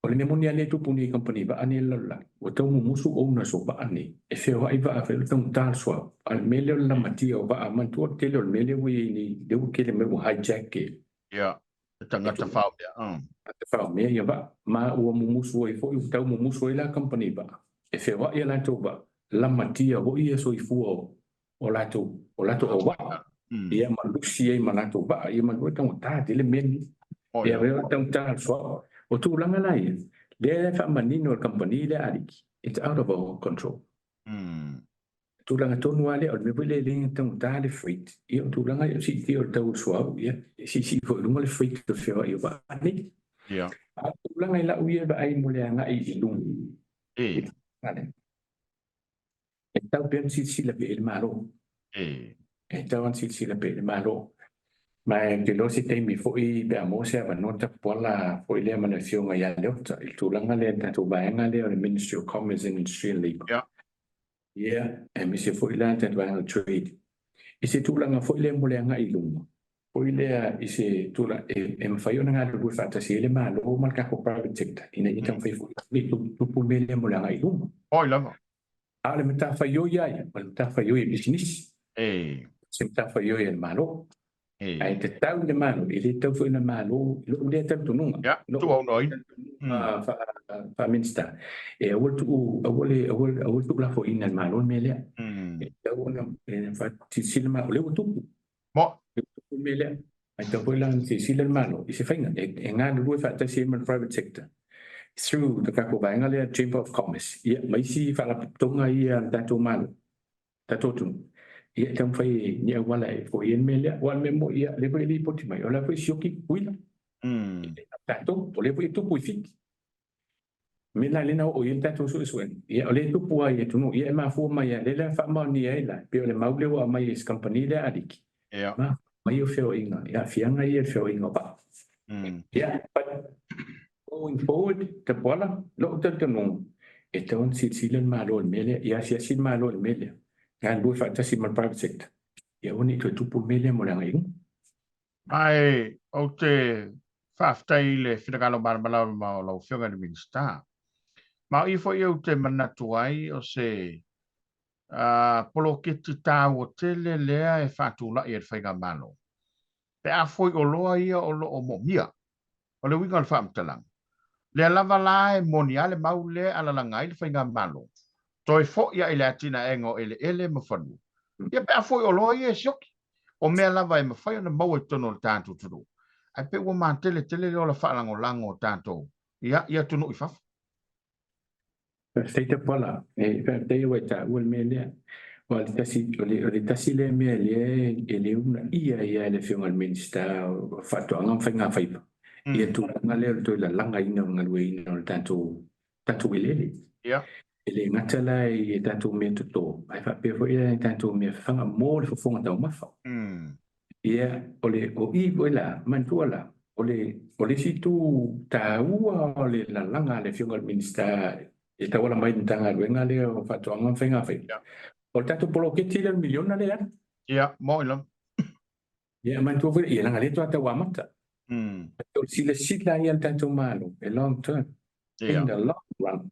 O le mea moni lava lea e tupu nei i kamupani vaa nei a le lalolagi, ua tau mumusu owners o vaa nei, e feoai vaa fai o le taugata le suauu. A o le mea lea o le lamatia o vaa, manatua le tele o le mea lea ua i ai nei, lea ua tele mai ua hijack e Ia, e tagata faomea. Tagata faomea ia vaa. Ma ua mumusu ai foi, ua tau mumusu ai la kamupani vaa, e feoai a latou vaa, lamatia foi ia soifua o latou, o latou auvaa. Ia ma lusi ai ma latou vaa, ia manatua e taugata tele mea nei. Ia o le taugata o le suauu. O tulaga la ia, lea e faamanino e le kamupani lea a Aliki, it's out of our control. Tulaga tonu lava lea, o le mea foi lea e le taugata le freight, ia o tulaga ia o le siitia o le tau o le suauu, ia e siisii foi i luga le freight o le feoai o vaa nei. A o le tulaga i lau ia vaai mo le agai i luga, i le tulaga lea, e tatau pea ona silasila pea i le Malo. E tatau ona silasila pea i le Malo. Ma ou te iloa se taimi foi pe a maua se avanoa tapuala foi lea ma le Afioga ia Leota i le tulaga lea i le tatou vaega lea o le Ministry of Commerce, Industry and Labour. Ia, aemaise foi la le tatou vaega o trade. I se tulaga foi lea mo le agai i luma, foi lea i se tulaga e mafai ona galulue faatasi ai le Malo ma le tatou private sector ina ia taumafai foi e tupu le mea lea mo le agai i luma. Oi lava. A o le matafaioi lava ia, o le matafaioi a pisinisi. Se matafaioi a le Malo. Ae tatau i le Malo, e le tatau foi i le Malo, i lou lea talitonuga, Ia, tuuaunoaina. Faa-Minisita, e aua le tuu, aua le, aua le, aua le tuulafoaiina e le Malo le mea lea. E tatau ona silasila le Malo, o lea ua tupu. Lea ua tupu le mea lea. Ae tatau foi la ona silasila le Malo i se faiga e galulue faatasi ai ma le private sector through le tatou vaega lea Chamber of Commerce, ia, ma isi faalapotopotoga ia a le tatou Malo. Tatou atunuu, ia e taumafai e ni auala e foia ai le mea lea. Aua o le mea moni, ia, o lea foi e lipoti mai, o la foi e sioki uila. Tatou, o lea foi e tupu i Fiti. O mea la lea na oo i ai le tatou suesuega, ia o lea e tupu lava i atunuu, ia e mafua mai lava, lea la e faamaonia ai la, pei o le mau lea ua aumai e se kamupani lea a Liki, mafua mai o feoaiga, i aafiaga ia i le feoaiga o vaa. Ia, but Going forward, Tapuala, lou talitonuga, e tatau ona silasila le Malo i le mea lea, ia asiasi le Malo i le mea lea, galulue faatasi ma le private sector, ia aua ne i toe tupu le mea lea mo le agai i luma. Ma ou te faafetai i le finagalo malamalama o lau Afioga i le Minisita. Ma o i foi ou te manatu ai o se poloketi taua tele lea e faatulai e le Faigamalo, pe a foi oloa ia o lo o moomia. O le uiga o le faamatalaga, lea lava la e moni a le mau lea e alalaga ai le Faigamalo, toe foi a i le atinaega o eleele ma fanua. Ia pe a foi oloa ia e sioki, o mea lava e mafai ona maua i totonu o le tatou atunuu, ae pei ua matele tele le ola faalagolago o tatou ia i atunuu i fafo. Faafetai Tapuala. E faafetai ua e taua le mea lea. Aua o le tasi, o le, o le tasi lea mea lea e le uunaia ai lava e le Afioga i le Minisita o Faatoaga ma Faigafaiva ia tulaga lea o le toe lalagaina o le galueaiina o le tatou tatou eleele. E le gata la i tatou mea toto, ae faapea foi i tatou mea fafaga mo le fofoga taumafa. Ia, o le o i foi la, manatua la, o le o le isi itu taua o le lalaga a le Afioga i le Minisita e tauala mai i le Matagaluega lea o Faatoaga ma Faigafaiva, o le tatou poloketi lea o le miliona lea e alu. Ia, moni lava. Ia, manatua foi, ia, leaga lea faatoa tau amata. O le silasila ia a le tatou Malo, e long term. In the long run,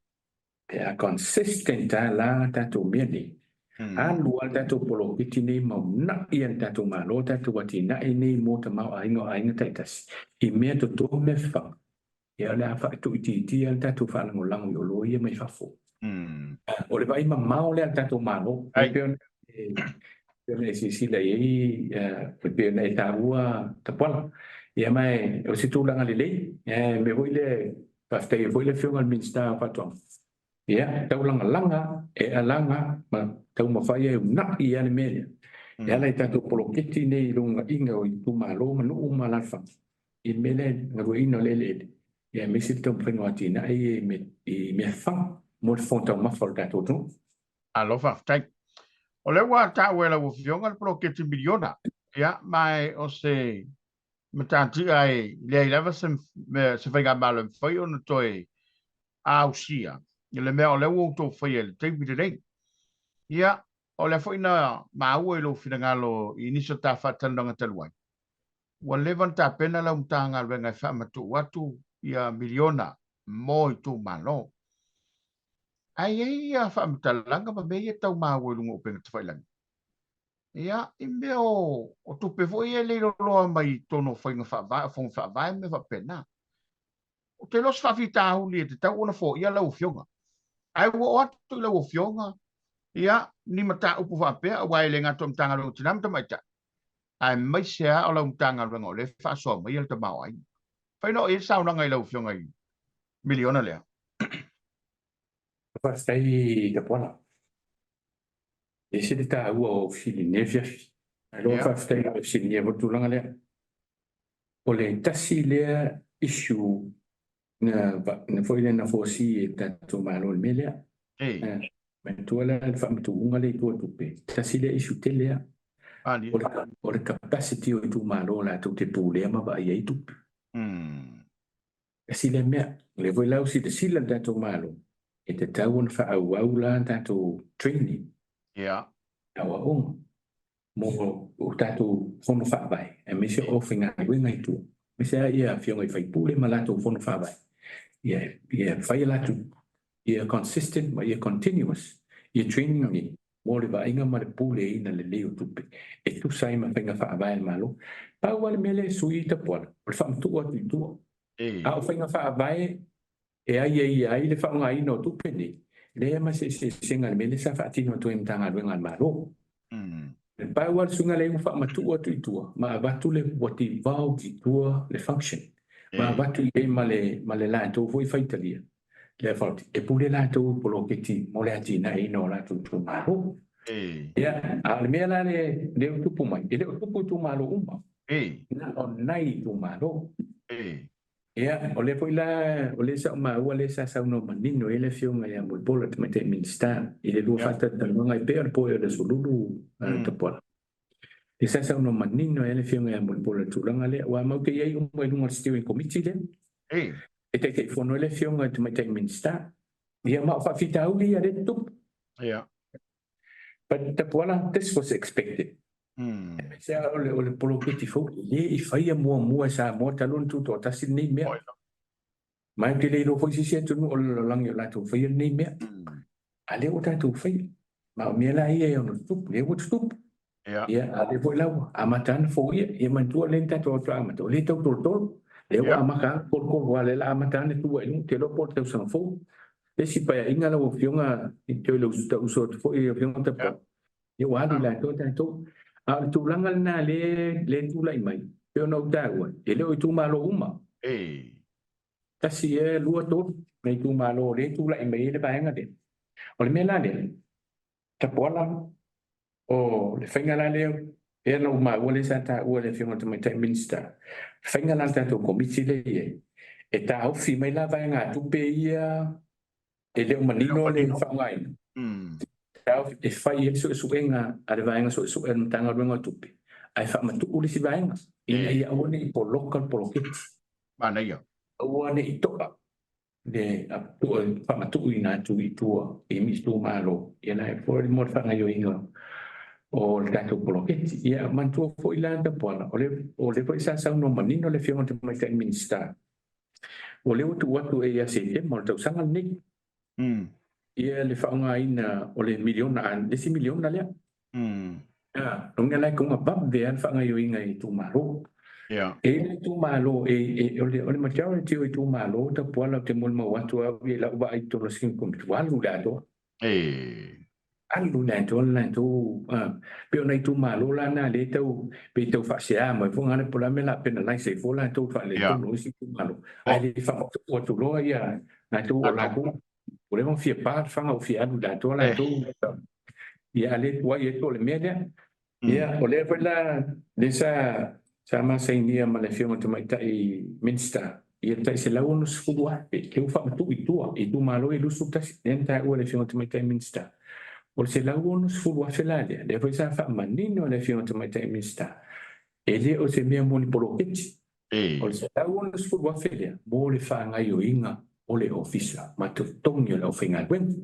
pe a consistent lava la tatou mea nei, alu lava le tatou poloketi nei ma uunai e le tatou Malo tatou atinae nei mo tamaoaiga o aiga taitasi i mea toto ma mea fafaga, ia o le a tuuitiitia le tatou faalagolago i oloa ia mai fafo. O le vaai mamao lea a le tatou Malo, e pei ona e silasila i ai, e pei ona e taua Tapuala. Ia ma o se tulaga lelei, e mea foi lea, faafetai ai foi le Afioga i le Minisita o Faatoaga, ia taulagalaga e alaga ma taumafai e uunai lava le mea lea e ala i tatou poloketi nei i luga o itumalo ma nuu ma alaalafaga i le mea lea galueaiina o le eleele, ia aemaise le taumafaiga o atinae ia i mea fafaga mo le fofoga taumafa o le tatou atunuu. Malo faafetai. O lea ua taua e lau Afioga le poloketi miliona, ia, ma o se matatia e leai lava se mea, se faigamalo e mafai ona toe ausia i le mea o lea ua outou faia i le taimi lenei. Ia, o lea foi na maua i lou finagalo i nisi o ta faatalanoaga talu ai, ua leva ona tapena lau Matagaluega e faamatuu atu ia miliona mo itumalo. Ae i ai ia faamatalaga ma mea ia tau maua i luga o upega tafailagi. Ia, i mea o tupe foi ia e leiloloa mai i totonu o faiga faavae, o fono faavae ma mea faapena. Ou te iloa o se faafitauli e tatau ona foia lau Afioga. Ae ua oo atu i lau Afioga, ia, ni mataupu faapea, aua e le gata o Matagaluega o Tina ma Tamaitai, aemaise lava o lau Matagaluega o lea e faasoa mai le tamaoaiga. Fai na oo i ai le saunoaga i lau Afioga i miliona lea. Faafetai Tapuala. E ese le taua o fesili i lenei afiafi. Malo faafetai i lau fesiligia foi le tulaga lea. O le tasi lea issue na foi lea na foresee e le tatou Malo i le mea lea. Manatua la le faamatuuga lea i tua o tupe, tasi lea issue tele lea. O le capacity o itumalo latou te pulea ma vaaia ai tupe. Tasi lea mea. O lea foi la ua silasila le tatou Malo, e tatau ona faaauau la tatou training, aoaoga mo o tatou fono faavae, aemaise o aufaigaluega i tua, aemaise lava ia afioga i faipule ma latou fono faavae, ia fai a latou, ia consistent ma ia continuous ia training nei mo le vaaiga ma le puleaina lelei o tupe e tusa ai ma faiga faavae a le Malo. Pau lava le mea lea e sui ai Tapuala, o le faamatuu atu i tua. A o faiga faavae e aiaia ai le faaaogaina o tupe nei, e leai ma se eseesega i le mea lea sa faatino atu ai e Matagaluega a le Malo. E pau lava le suiga lea ua faamatuu atu i tua ma avatu le ua devolve i tua le function ma avatu i ai ma le ma le latou foi faitalia le authority e pule latou i poloketi mo le atinaeina o latou itumalo. Ia, a o le mea la lea ua tupu mai, e le o tupu i itumalo uma, na o nai itumalo. Ia, o lea foi la, o lea sa ou maua lea sa saunoa manino ai le Afioga ia Mulipola le Tamaitai Minisita i le lua faatalatalanoaga e pei o le poe o le Aso Lulu Tapuala. Lea sa saunoa manino ai le Afioga ia Mulipola i le tulaga lea, aua matou te i ai uma i luga o le steering committee lea. E Taitaifono ai le Afioga i le Tamaitai Minisita. Ia, ma o faafitauli ia lea e tutupu. But Tapuala, this was expected. Aemaise lava o le poloketi fou, e le i faia muamua e Samoa talu ona tutoatasi lenei mea. Ma ou te le iloa foi se isi atunuu o le lalolagi o latou faia lenei mea. A lea ua tatou faia. Ma o mea la ia e ono tutupu, lea ua tutupu. Ia, a lea foi la ua amata ana foia. Ia manatua lea na tatou amata, o lea e tau tolotolo. Lea ua amata ana tolotolo, a lea la amata ana tua i luga, ou te iloa po o le tausaga fou. Le isi paeaiga lau Afioga, i toe uso atu foi lau Afioga Tapuala, ia ua alu i le atoa tatou. A o le tulaga lena lea e tulai mai, pei ona ou taua, e le o itumalo uma. Tasi ea, lua, tolu. nai itumalo o lea e tulai mai ai le vaega lea. O le mea la lea, Tapuala, o le faiga la lea, pei ona ou maua lea sa taua e le Afioga i le Tamaitai Minisita, le faiga la a le tatou Komiti lea e i ai, e taofi mai la vaegatupe ia e le o manino le faaaogaina, e fai ai le suesuega a le vaega suesue a le Matagaluega o Tupe, ae faamatuu le isi vaega ina ia aua ne i poloka le poloketi. Manaia. Aua ne i to'a le faamatuuina atu i tua i itumalo, ia la e foi mo le faagaoioiga o le tatou poloketi. Ia manatua foi la Tapuala, o lea foi sa saunoa manino le Afioga i le Tamaitai Minisita, o lea ua tuu atu e ia Setema o le tausaga lenei ia le faaaogaina o le miliona, le isi miliona lea. Lona la e tatau ona vave lava le faagaoioiga i itumalo. E i ai itumalo, o le majority o itumalo Tapuala, ou te molimau atu au i lau vaai i totonu o le Steering Committee, ua alu i le atoa. Alu i le atoa le latou, pei o nai itumalo la na lea e tau, pei tau faasea mai foi ngale po o le a mea o le a penalize ai fua latou i le faaletonu o isi itumalo, ae le faamatuu atu loa ia latou o latou ua leva ona fia pa le faga ua fia alu i le atoa latou, ia a lea tuai ai po o le mea lea. Ia o lea foi la lea sa ma sainia ma le Afioga i le Tamaitai Minisita ia le tai $160,000 lea ua faamatuu i tua i itumalo e 21 lea na taua e le Afioga i le Tamaitai Minisita. O le $160,000 la lea, lea foi sa faamanino e le Afioga i le Tamaitai Minisita, e le o se mea mo ni poloketi. O le $160,000 lea mo le faagaoioiga o le ofisa ma totogi o le aufaigaluega.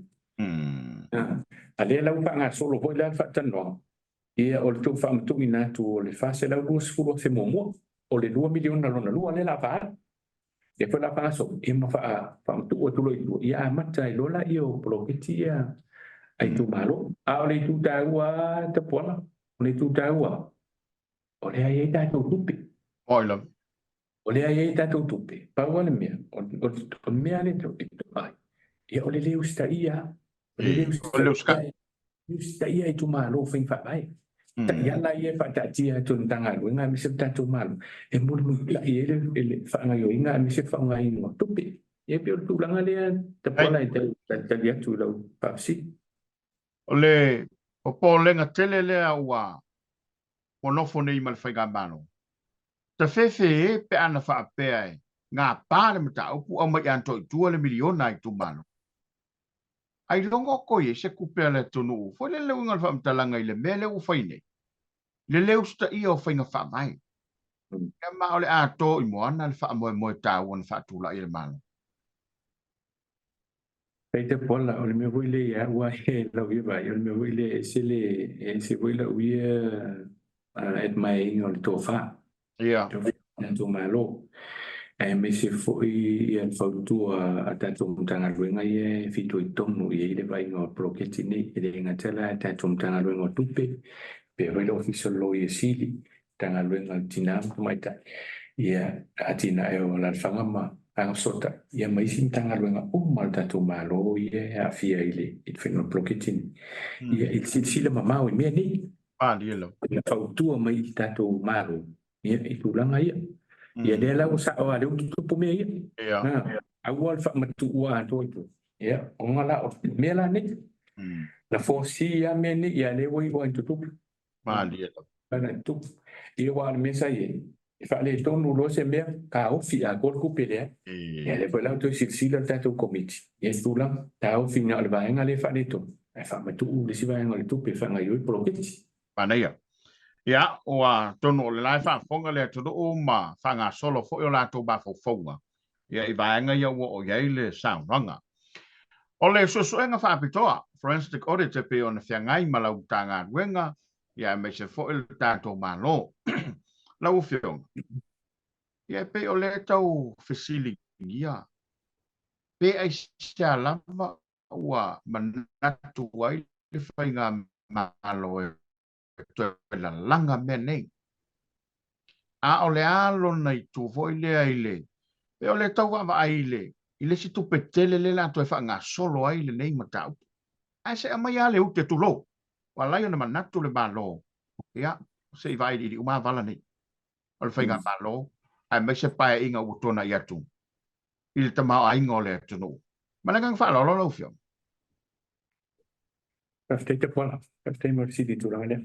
A lea la ua faagasolo foi la le faatalanoaga, ia o le tou faamatuuina atu o le $420,000 muamua, o le $2 miliona lona lua lea o le a faaalu. Lea foi o le a faagasolo, ia ma faamatuu atu loa i tua, ia amata ai loa laia o poloketi ia a itumalo. A o le itu taua lava Tapuala, o le itu taua, o lea e i ai tatou tupe. Oi lava. O lea e i ai tatou tupe, pau lava le mea, o le mea lea e to'a ai, ia o le le usitaia, o le le usitaia itumalo o faiga faavae. Taiala ia e faataatia atu e le Matagaluega aemaise le tatou Malo e mulimulitai ai le faagaoioiga aemaise le faaaogaina o tupe. Ia pei o le tulaga lea Tapuala e tau talitali atu i lau faafesili. O le popolega tele lea ua nofo nei ma le Faigamalo, tafefe e pe ana faapea e gapa le mataupu aumai atoa i tua le miliona a itumalo. Ai logo ko i se tupe a le atunuu. Foi le le uiga o le faamatalaga i le mea lea ua fai nei, le le usitaia o faiga faavae. Ia ma o le atoa i moana le faamoemoe taua na faatulai e le Malo. Faafetai Tapuala, o le mea foi lea ia au e lau ia vaai, o le mea foi lea e ese le, e ese foi lau ia admire-ina o le tofa. Tatou Malo, aemaise foi ia le fautua a tatou Matagaluega ia e fitoitonu i ai le vaaiga o le poloketi nei. E le gata la i tatou Matagaluega o Tupe, faapea foi le Ofisa o le Loia Sili, Matagaluega o le Tina ma Tamaitai, ia atinae o alaalafaga ma Agafesootai, ia ma isi Matagaluega uma a le tatou Malo ia e aafia i le faiga o le poloketi nei. Ia i le silasila mamao i mea nei. Ina fautua mai i tatou Malo ia i tulaga ia. Ia lea la ua sao lava, lea ua tutupu mea ia. Aua le faamatuua atoa i tua. Ia, ona la o mea la nei. Na foresee lava mea nei, ia lea ua iu lava ina tutupu. Malie lava. Tupu. Ia aua o le mea sa i ai, e faaletonu loa se mea, taofi atoa le tupe lea. Ia lea foi la ua toe silasila le tatou Komiti i le tulaga, taofi na o le vaega lea e faaletonu, ae faamatuu le isi vaega o le tupe e faagaoioi le poloketi. Manaia. Ia, ua atonu o le la e faafofoga le atunuu ma faagasolo foi o latou mafaufauga ia i vaega ia ua oo i ai le saunoaga. O le suesuega faapitoa, forensic audit, e pei ona feagai ma lau Matagaluega ia aemaise foi le tatou Malo. Lau Afioga, ia e pei o lea e tau fesiligia pe aisea lava ua manatu ai le Faigamalo e toe lalaga mea nei. A o le a lona itu foi lea i le, pe o le tau vaavaai i le, i le isi tupe tele lea o le a toe faagasolo ai lenei mataupu. Ae se aumai lava le ute tulou, ua ala ai ona manatu le Malo, ia, se i vailiili uma lava vala nei o le Faigamalo, aemaise paeaiga ua tuanai atu i le tamaoaiga o le atunuu. Ma le agaga faaaloalo lau Afioga. Faafetai Tapuala, faafetai mo le fesili i le tulaga lea.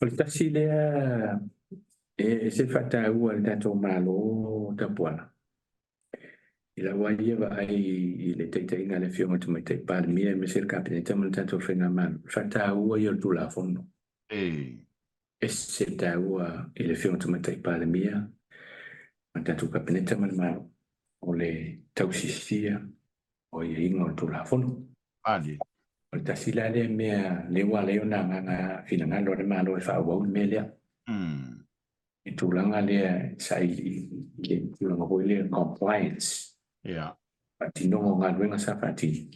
O le tasi lea e ese le faataua e le tatou Malo Tapuala, i lau lava ia vaai i le taitaiga a le Afioga i le Tamaitai Palemia aemaise le Kapeneta ma le tatou Faigamalo, le faataua ia o le Tulafono. Ese le taua i le Afioga i le Tamaitai Palemia ma le tatou Kapeneta ma le Malo o le tausisia o aiaiga o le Tulafono. O le tasi la lea mea lea ua ala ai ona agaga finagalo le Malo e faaauau le mea lea. I tulaga lea saili i le tulaga foi lea compliance. Faatinoga o galuega sa faatino.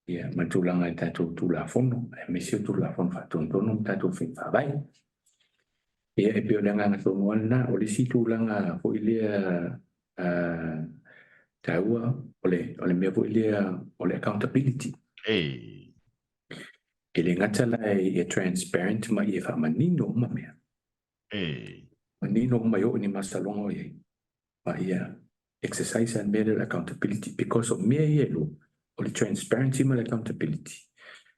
Ia, ma tulaga i tatou Tulafono, aemaise o Tulafono Faatonutonu ma tatou faiga faavae. Ia, e pei o le agaga tonu lava lena. O le isi tulaga foi lea taua, o le mea foi lea o le accountability. E le gata la ia transparent ma ia faamanino uma mea. Manino uma e oo i ni masaloga o i ai. Ma ia exercise le mea lea o le accountability because o mea ia e lua, o le transparency ma le accountability,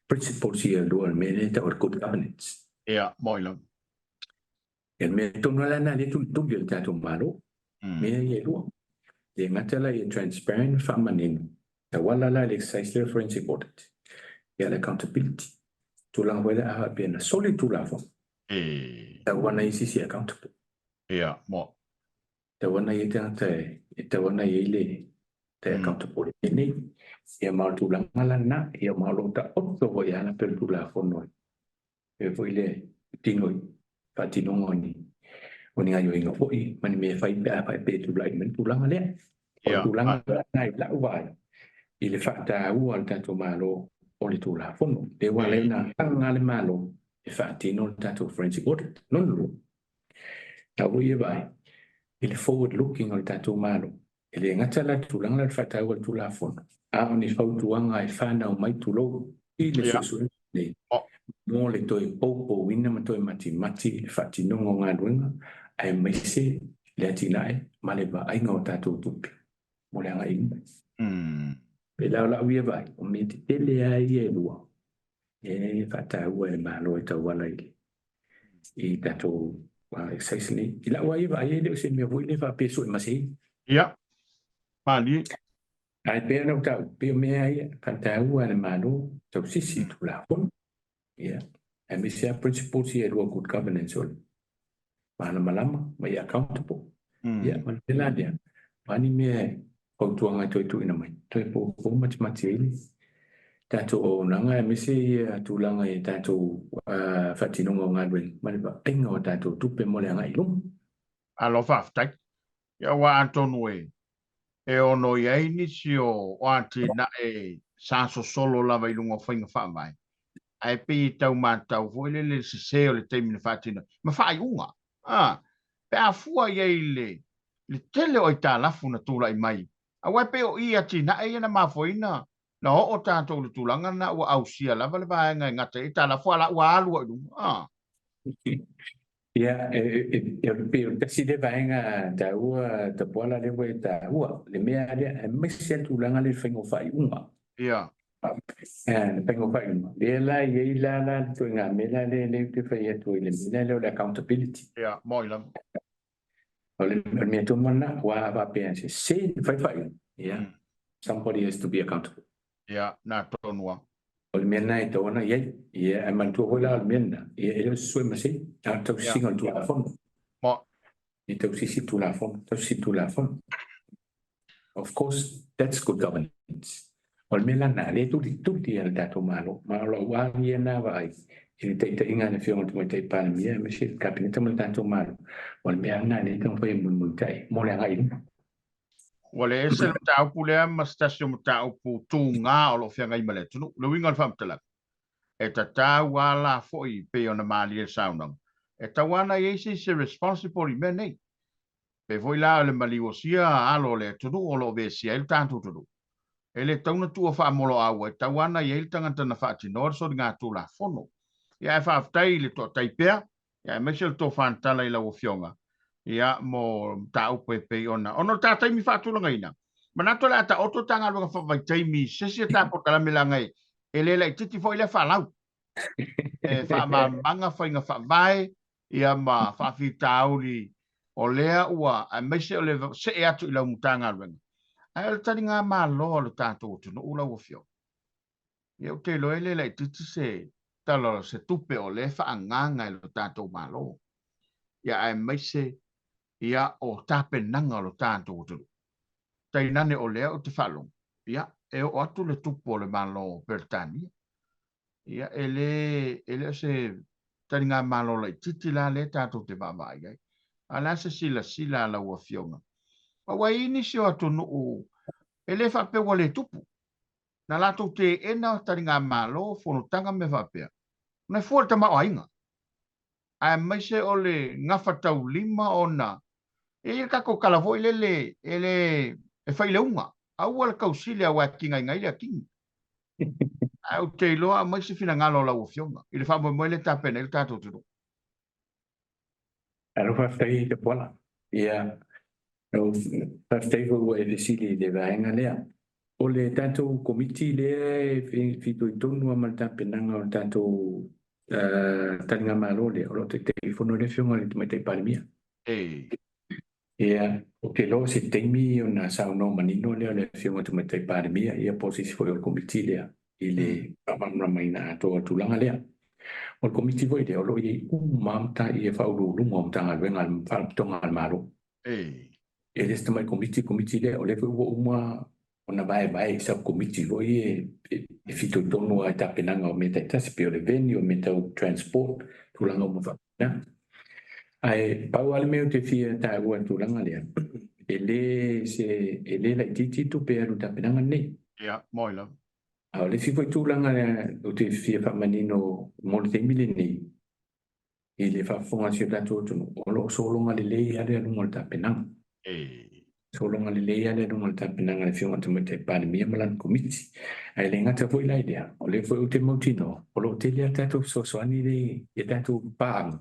principles ia e lua o le mea lea e tau o le good governance. Ia, moi lava. Ia, le mea tonu lava lena lea e tulituli e le tatou Malo, mea ia e lua. E le gata la ia transparent ma faamanino, tauala la i le exercise lea o le forensic audit, ia le accountability. Tulaga foi lea a faapea na soli le Tulafono, tauala i se isi accountable. Ia, mo. Tau ana i ai tagata e tau ana i ai le te accountable i mea nei. Ia ma o le tulaga la lena, ia ma o lo o taoto foi lava la pei o le Tulafono e foi le tino i faatinoga o ni o ni gaioiga foi ma ni mea e fai pe a faapea e tulai mai le tulaga lea. O le tulaga lena i lau vaai i le faataua a le tatou Malo o le Tulafono. Lea ua ala ai ona agaga le Malo e faatino le tatou forensic audit. Lona lua, Tau foi ia vaai i le forward looking o le tatou Malo, e le gata la le tulaga lea o le faataua o le Tulafono, a o ni fautuaga e fanau mai tulou i le suesuega lenei mo le toe poupouina ma toe matimati le faatinoga o galuega aemaise le atinae ma le vaaiga o tatou tupe mo le agai i luma. Pei la o lau ia vaai, o mea tetele lava ia e lua e faataua e le Malo e tauala i le i tatou exercise nei. I lau lava ia vaai, e le o se mea foi lea faapea e sue masei. Ia, malie. Ae pei ona ou tau, pei o mea ia, faataua e le Malo, tausisi i Tulafono, ia, aemaise lava principles ia e lua, good governance, o le malamalama ma ia accountable. Ia, ma le mea la lea, o a ni mea e fautuaga e toe tuuina mai, toe poupou matimati ai le tatou auaunaga aemaise ia tulaga i tatou faatinoga o galuega ma le vaaiga o tatou tupe mo le agai i luma. Malo faafetai. Ia aua atonu e e ono i ai nisi o atinae sa sosolo lava i luga o faiga faavae, ae pei e tau matau foi lele le sese o le taimi na faatino ai, ma faaiuga, a, pe a fua i ai le le tele o aitalafu na tulai mai, aua e pei o i atinae ia na mafuaina na oo tatou i le tulaga lena ua ausia lava le vaega e gata ai aitalafu, a la ua alu ai i luga, a. Ia, e pei o le tasi lea vaega taua Tapuala lea ua e taua, le mea lea, aemaise le tulaga lea i le faiga o faaiuga. Le faiga o faaiuga, lea la e i ai la la le ituaiga mea la lea ou te fai atu ai i le mea lea o le accountability. Ia, moi lava. O le mea tonu lava lena, aua a faapea e sese le fai faaiuga, ia, somebody has to be accountable. Ia, na tonu lava. O le mea lena e tatau ona i ai. Ia, ae manatua foi la o le mea lena, ia e le o se sue masei, a o le tausisiga o le Tulafono. E tausisi le Tulafono, tausisi le Tulafono. Of course, that's good governance. O le mea la lena, lea e tulituli e le tatou Malo, ma o lau lava ia lena vaai i le taitaiga a le Afioga i le Tamaitai Palemia aemaise le Kapeneta ma le tatou Malo, o le mea lava lena lea e taumafai e mulimulitai mo le agai i luma. Ua le ese le mataupu lea ma se tasi o mataupu tuga o lo o feagai ma le atunuu. Le uiga o le faamatalaga, e tatau lava la foi pei ona malie le saunoaga, e tatau lava ona i ai se isi e responsible i mea nei. Pei foi la o le maliuosia alo o le atunuu o lo o vesia ai le tatou atunuu. E le tatau ona tuua faamoloaua, e tatau lava ona i ai le tagata na faatinoa le soligatulafono. Ia ae faafetai i le toatai pea ia aemaise o le tofa tala i lau Afioga ia mo mataupu e pei ona ona o le ta taimi faatulagaina. Manatu o le a taoto ta galuega faavaitaimi i se isi o ta polokalame leaga e le laitiiti foi lea faalau e faamalamalamaga faiga faavae ia ma faafitauli o lea ua aemaise o le see atu i lau Matagaluega. Ae o le taligamalo a lo tatou atunuu lau Afioga. Ia ou te iloa e le laitiiti se tala o se tupe o lea e faaagaaga e lo tatou Malo. Ia aemaise ia o tapenaga o lo tatou atunuu. Tainane o lea ou te faalogo, ia e oo atu le tupu o le Malo o Peretania. Ia e le e le o se taligamalo laitiiti la lea tatou te vaavaai ai. A o le a se silasila a lau Afioga? Aua e i ai nisi o atunuu e le faapea ua le tupu. Na latou teena taligamalo, fonotaga ma mea faapea, ona e fua i le tamaoaiga, aemaise o le gafataulima ona e i ai le tatou tala foi lele e le e fai i le uga, aua le tausili aua e tigaigai le atigi. Ae ou te iloa aumai se finagalo o lau Afioga i le faamoemoe lea e tapena ai le tatou atunuu. Alo faafetai Tapuala. Ia, faafetai foi ua e fesili i le vaega lea. O le tatou Komiti lea e fitoitonu lava ma le tapenaga o le tatou taligamalo lea, o lo o Taitaifono ai le Afioga i le Tamaitai Palemia. Ia, ou te iloa o se taimi ona saunoa manino lea o le Afioga i le Tamaitai Palemia, ia po o se isi foi o le Komiti lea i le faamalamalamaina atoa o le tulaga lea. O le Komiti foi lea o lo o i ai uma lava matai faauluuluga o Matagaluega a le Faalapotopotoga a le Malo. E le o se tamai Komiti le Komiti lea, o lea foi ua uma ona vaevae i sub-Komiti foi ia e fitoitonu lava i tapenaga o mea taitasi, pei o le venue, o mea tau transport, tulaga uma faapena. Ae pau lava le mea ou te fia taua i le tulaga lea, e le se e le laitiiti tupe e alu i le tapenaga lenei. Ia, moi lava. A o le isi foi tulaga ou te fia faamanino mo le taimi lenei, i le faafofoga a si o tatou atunuu, o lo o sologa lelei lava le aluga o le tapenaga. Sologa lelei lava le aluga o le tapenaga a le Afioga i le Tamaitai Palemia ma lana Komiti. Ae le gata foi la i lea, o lea foi ou te mautinoa, o lo o tele lava tatou fesoasoani lea i a tatou paaga,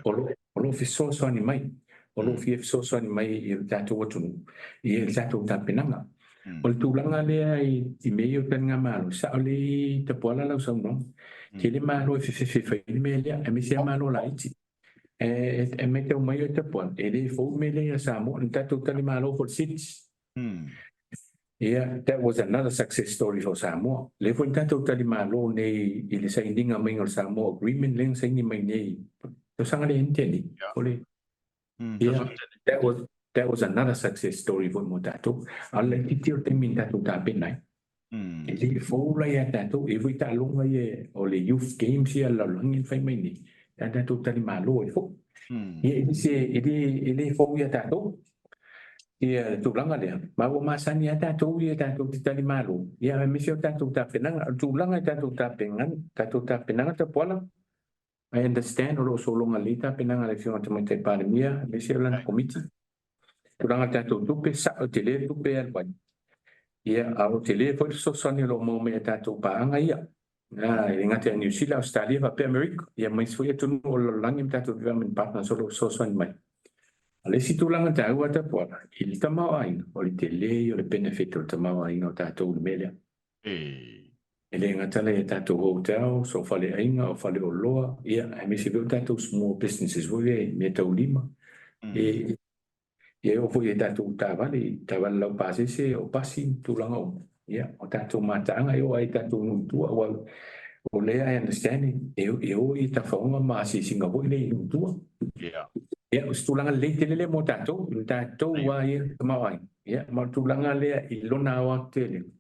o lo o fesoasoani mai, o lo o fia fesoasoani mai i le tatou atunuu i le tatou tapenaga. O le tulaga lea i mea ia o taligamalo, e sao lelei Tapuala lau saunoaga. Tele malo e fefefe e fai le mea lea, aemaise lava malo laiti. E matau mai oe Tapuala, e le fou le mea lea ia Samoa, na tatou talimalo foi i le SIDS. Yeah, that was another success story for Samoa. Lea foi na tatou talimalo nei i le sainiga maiga o le Samoa Agreement lea na saini mai nei, tausaga lea na tea nei. O le Yeah, that was that was another success story foi mo tatou. A o le laitiiti o le taimi na tatou tapena ai. E le fou la ia tatou, e foi taaloga ia o le Youth Games ia a le lalolagi na fai mai nei, sa tatou talimalo ai foi. Ia e le se e le e le fou ia tatou ia le tulaga lea, ma ua masani lava tatou ia tatou te talimalo, ia aemaise o tatou tapenaga. O le tulaga i tatou tapenaga, tatou tapenaga Tapuala, I understand o lo o sologa lelei tapenaga a le Afioga i le Tamaitai Palemia aemaise o lana Komiti. Tulaga i tatou tupe, sao e tele le tupe e alu ai. Ia, a o tele foi le fesoasoani o lo o maua mai i a tatou paaga ia. E le gata ia Niu Sila, Ausetalia faapea Amerika, ia ma isi foi atunuu o le lalolagi ma tatou development partners o lo o fesoasoani mai. A o le isi tulaga taua Tapuala, i le tamaoaiga, o le tele ia o le benefit o le tamaoaiga o tatou i le mea lea. E le gata la i a tatou hotels, o faleaiga, o faleoloa, ia, aemaise foi o tatou small businesses foi lea i mea tau lima. E, ia, e oo foi i a tatou taavale, taavale laupasese, o pasi ma tulaga uma. Ia, o tatou mataaga e oo lava i tatou nuu i tua, aua o lea I understand e o i tafaoga ma asiasiga foi lea i nuu i tua. Ia, o se tulaga lelei tele lea mo tatou, i tatou lava ia tamaoaiga. Ia, ma o le tulaga lea i lona aoatetelega.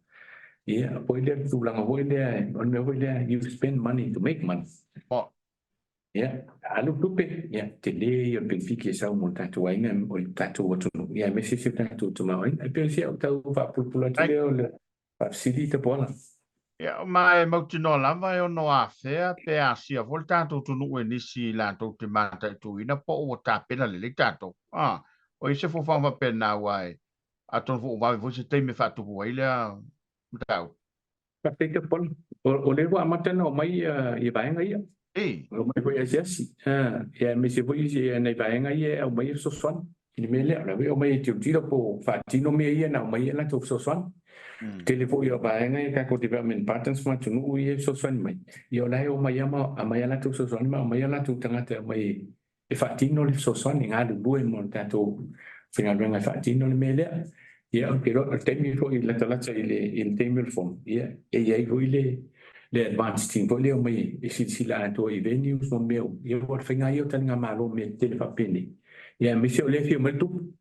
Ia, foi lea le tulaga foi lea, o le mea foi lea, you spend money to make money. Ia, alu tupe, ia, tele ia o le penefiti e sau mo le tatou aiga, o le tatou atunuu, ia, aemaise si o tatou tamaoaiga. E pei o si au tau faapulapula atu lea o le faafesili Tapuala. Ia, ma e mautinoa lava e ono afea pe asia foi le tatou atunuu e nisi latou te mataituina po o ua tapena lelei tatou. A, o i ai se fuafuaga faapena aua e atonu foi ua vave foi se taimi e faatupu ai lea mataupu. Faafetai Tapuala. O lea ua amata ona omai ia vaega ia. Omai foi asiasi. Ia aemaise foi nai vaega ia e aumai e fesoasoani. I le mea lea, o la e omai e tilotilo po o faatino mea ia na aumai ai a latou fesoasoani. Tele foi o vaega ia tatou development partners ma atunuu ia e fesoasoani mai, ia o la e omai lava ma aumai a latou fesoasoani ma aumai a latou tagata e aumai e faatino le fesoasoani, e galulue mo le tatou faigaluega e faatino le mea lea. Ia ou te iloa o le taimi foi latalata i le taimi o le fono, ia e i ai foi le advance team foi lea e omai e silasila atoa i venues ma mea uma. Ia aua o le faiga lava ia o taligamalo i mea tetele faapenei, ia aemaise o lea e afio mai le tupu.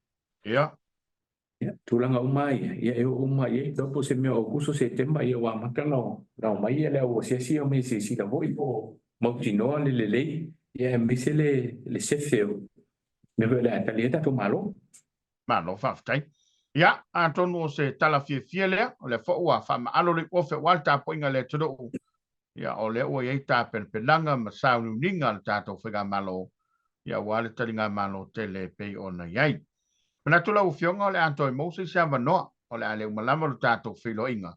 Ia, tulaga uma lava ia, ia e oo uma i ai. Iloa po o se mea o Aokuso, Setema, ia ua amata ona omai le au asiasi ia omai e silasila foi po o mautinoa le lelei, ia aemaise le sefe o mea foi o le a tali ai tatou Malo. Malo faafetai. Ia, atonu o se tala fiafia lea, o lea foi ua faamaalo le iuofe aua le tapuaiga a le atunuu. Ia, o lea ua i ai tapenapenaga ma sauniuniga a le tatou Faigamalo, ia aua le taligamalo tele e pei ona i ai. Manatu lau Afioga o le a toe maua se isi avanoa, o le a le uma lava lo tatou feiloaiga,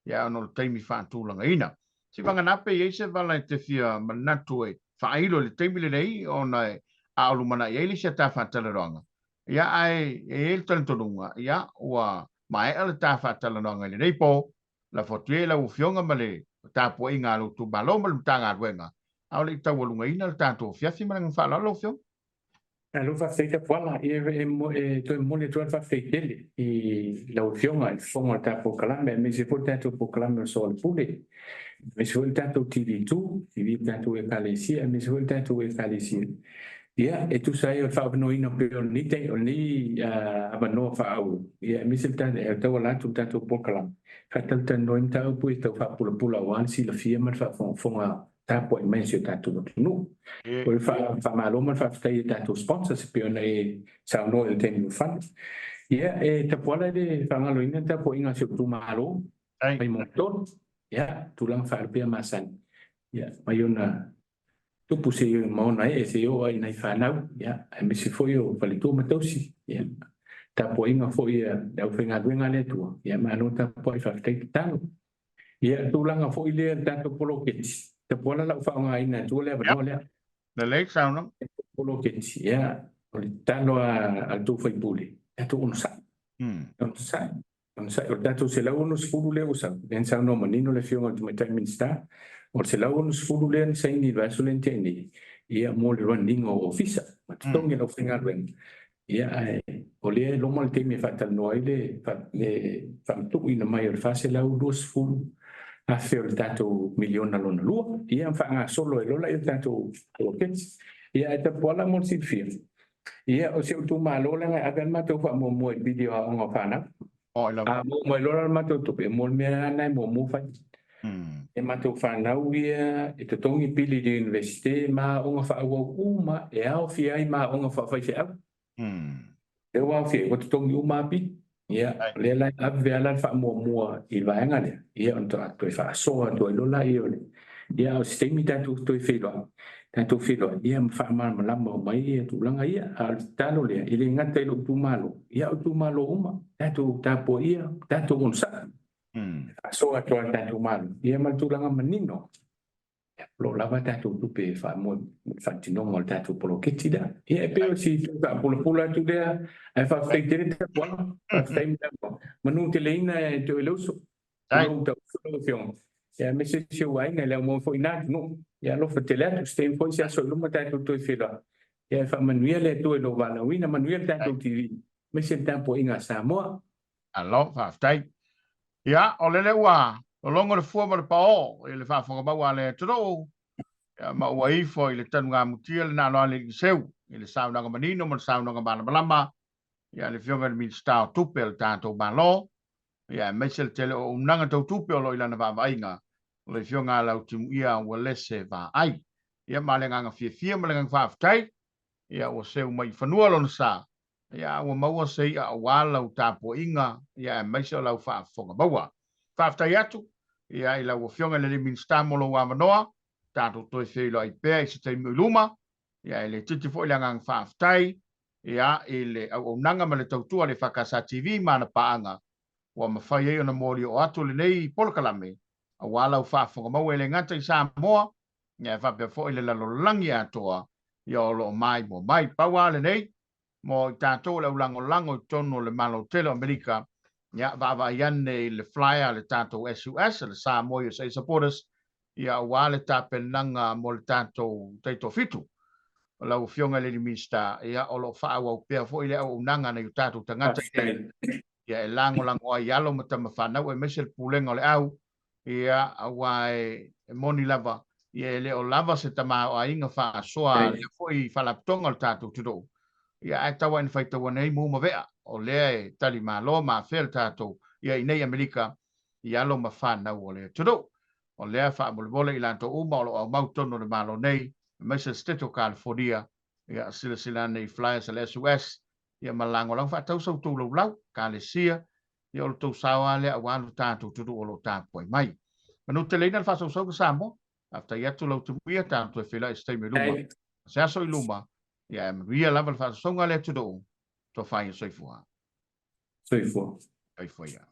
ia ona o le taimi faatulagaina. Se vagana pe i ai se vala e te fia manatu e faailo i le taimi lenei ona a o lumanai ai le isi ata faatalanoaga, ia ae e i ai le talitonuga, ia ua maea le ta faatalanoaga i lenei po, lafo atu ia i lau Afioga ma le tapuaiga a lou itumalo ma le Matagaluega, a o le i taualugaina le tatou afiafi ma le agaga faaaloalo lau Afioga. Malo faafetai Tapuala, ia e toe momoli atu lava le faafetai tele i lau Afioga i le Fofoga o le tatou polokalame aemaise foi le tatou polokalame o le Soalepule, aemaise foi le tatou TV2, TV a le tatou Ekalesia, aemaise foi le tatou Ekalesia. Ia, e tusa ai o le faaavanoaina pea o lenei o lenei avanoa faaauro, ia aemaise le tatou, e tauala atu i le tatou polokalame, faatalatalanoa ai mataupu ia tau faapulapula aua le silafia ma le faafogafoga tapuai mai a si o tatou atunuu. O le faamalo ma le faafetai i tatou sponsors e pei ona e saunoa i le taimi ua fano. Ia, e Tapuala e le faagaloina le tapuaiga a si ou itumalo mai Mogatolu. Ia, tulaga faalupea masani. Ia, mai ona tupu seia ma ona ee seia oo lava i nai fanau, ia, aemaise foi o faletua ma tausi. Ia, tapuaiga foi a le aufaigaluega a le Atua. Ia, malo tapuai, faafetai tatalo. Ia, tulaga foi lea i le tatou poloketi, Tapuala o le a ou faaaogaina atua le avanoa lea. Lelei saunoaga. Poloketi, ia, o le tatalo a le tou sui usufono, tatou onosai. Onosai. Onosai. O le tatou 160 lea ua sau, lea na saunoa manino le Afioga i le Tamaitai Minisita, o le 160 lea na saini i le vaiaso lea na tea nei, ia, mo le run ina o ofisa ma totogi o le aufaigaluega. Ia, ae o lea e loma le taimi e faatalanoa ai le faamatuuina mai o le $420,000 o le tatou miliona lona lua, ia ma faagasolo ai loa lea o le tatou poloketi. Ia, ae Tapuala mo le silafia, ia, o si ou itumalo leaga e ave lava le matou faamuamua i pili o aoga o fanau. A maua mai loa la le matou tupe, mo le mea lava lena e muamua fai. E matou fanau ia e totogi pili i le Iunivesite ma aoga faaauau uma e aofia ai ma aoga faafaifeau. Lea ua aofia ai, ua totogi uma lava pili. Ia, o lea la e ave lava la le faamuamua i le vaega lea, ia ona toe faasoa atu ai loa lea o le... Ia, a o se taimi tatou toe feiloai, tatou feiloai, ia ma faamalamalama uma ai tulaga ia. A o le tatalo lea, e le gata i lou itumalo, ia a o itumalo uma, tatou tapuaia, tatou onosai. Faasoa atu a le tatou Malo, ia ma le tulaga manino, o lo o lava tatou tupe e faamoe mo le faatinoga o le tatou poloketi lea. Ia e pei o si faapulapula atu lea, ae faafetai tele Tapuala, faafetai mo le avanoa. Manuteleina e te oe le uso, tulou tauuso lau Afioga, ia aemaise si ou aiga i le aumoe foi i na atunuu. Ia alofa tele atu, se taimi foi se aso i luma tatou toe feiloai. Ia e faamanuia le Atua i lou valaauina, manuia le tatou TV, aemaise le tapuaiga a Samoa. Malo, faafetai. Ia, o lele ua lologo le fua ma le paoo i le faafofoga a le atunuu, ia, ma ua ifo i le tanugamutia le nalo a le alii seu i le saunoaga manino ma le saunoaga malamalama, ia, le Afioga i le Minisita o Tupe a le tatou Malo, ia, aemaise le tele o auaunaga tau tupe o lo o i lana vaavaaiga, o le Afioga a Lautimuia Uelese Vaai. Ia, ma le agaga fiafia ma le agaga faafetai, ia, ua seu mai i fanua lona sa, ia ua maua se i'a aua lau tapuaiga, ia aemaise o lau faafofoga maua. Faafetai atu, ia i lau Afioga i le alii Minisita mo lou avanoa, tatou toe feiloai pea i se taimi o i luma, ia e le itiiti foi le agaga faafetai, ia i le auaunaga ma le tautua a le EFKS TV ma ana paaga, ua mafai ai ona molioo atu lenei polokalame aua lau faafofoga maua e le gata i Samoa, ia e faapea foi le lalolagi atoa, ia o lo o maimoa mai. Pau lava lenei, Mo i tatou o le aulagolago i totonu o le Malo tele o Amerika, ia, vaavaai ane i le flyer a le tatou SUS, le Samoa USA Supporters, ia, aua le tapenaga mo le tatou taitoafitu. Lau Afioga i le alii Minisita, ia, o lo o faaauau pea foi le auaunaga a nai o tatou tagata i inei, ia, e lagolago ai alo ma tama fanau aemaise le pulega o le au, ia, aua e moni lava, ia, e le o lava se tamaoaiga faasoa a lea foi faalapotopotoga o le tatou atunuu, ia, ae tau lava ina faitau ane ai mu ma vea, o lea e tali malo ma afea le tatou, ia, i nei Amerika, i alo ma fanau o le atunuu. O lea faamolemole i latou uma o lo o aumau totonu o le Malo nei, aemaise le Setete o Kalifonia, ia, silasila ane i flyers a le SUS, ia, ma lagolago faatau sa outou laulau, Ekalesia, ia o le tou sao lava lea aua lo tatou atunuu o lo o tapuai mai. Manuteleina le faasausauga Samoa. Faafetai atu lau Tamuia, tatou toe feiloai i se taimi i luma. Se aso i luma, ia ae manuia lava le faasausauga a le atunuu. Tofa ia soifua. Soifua. Soifua ia.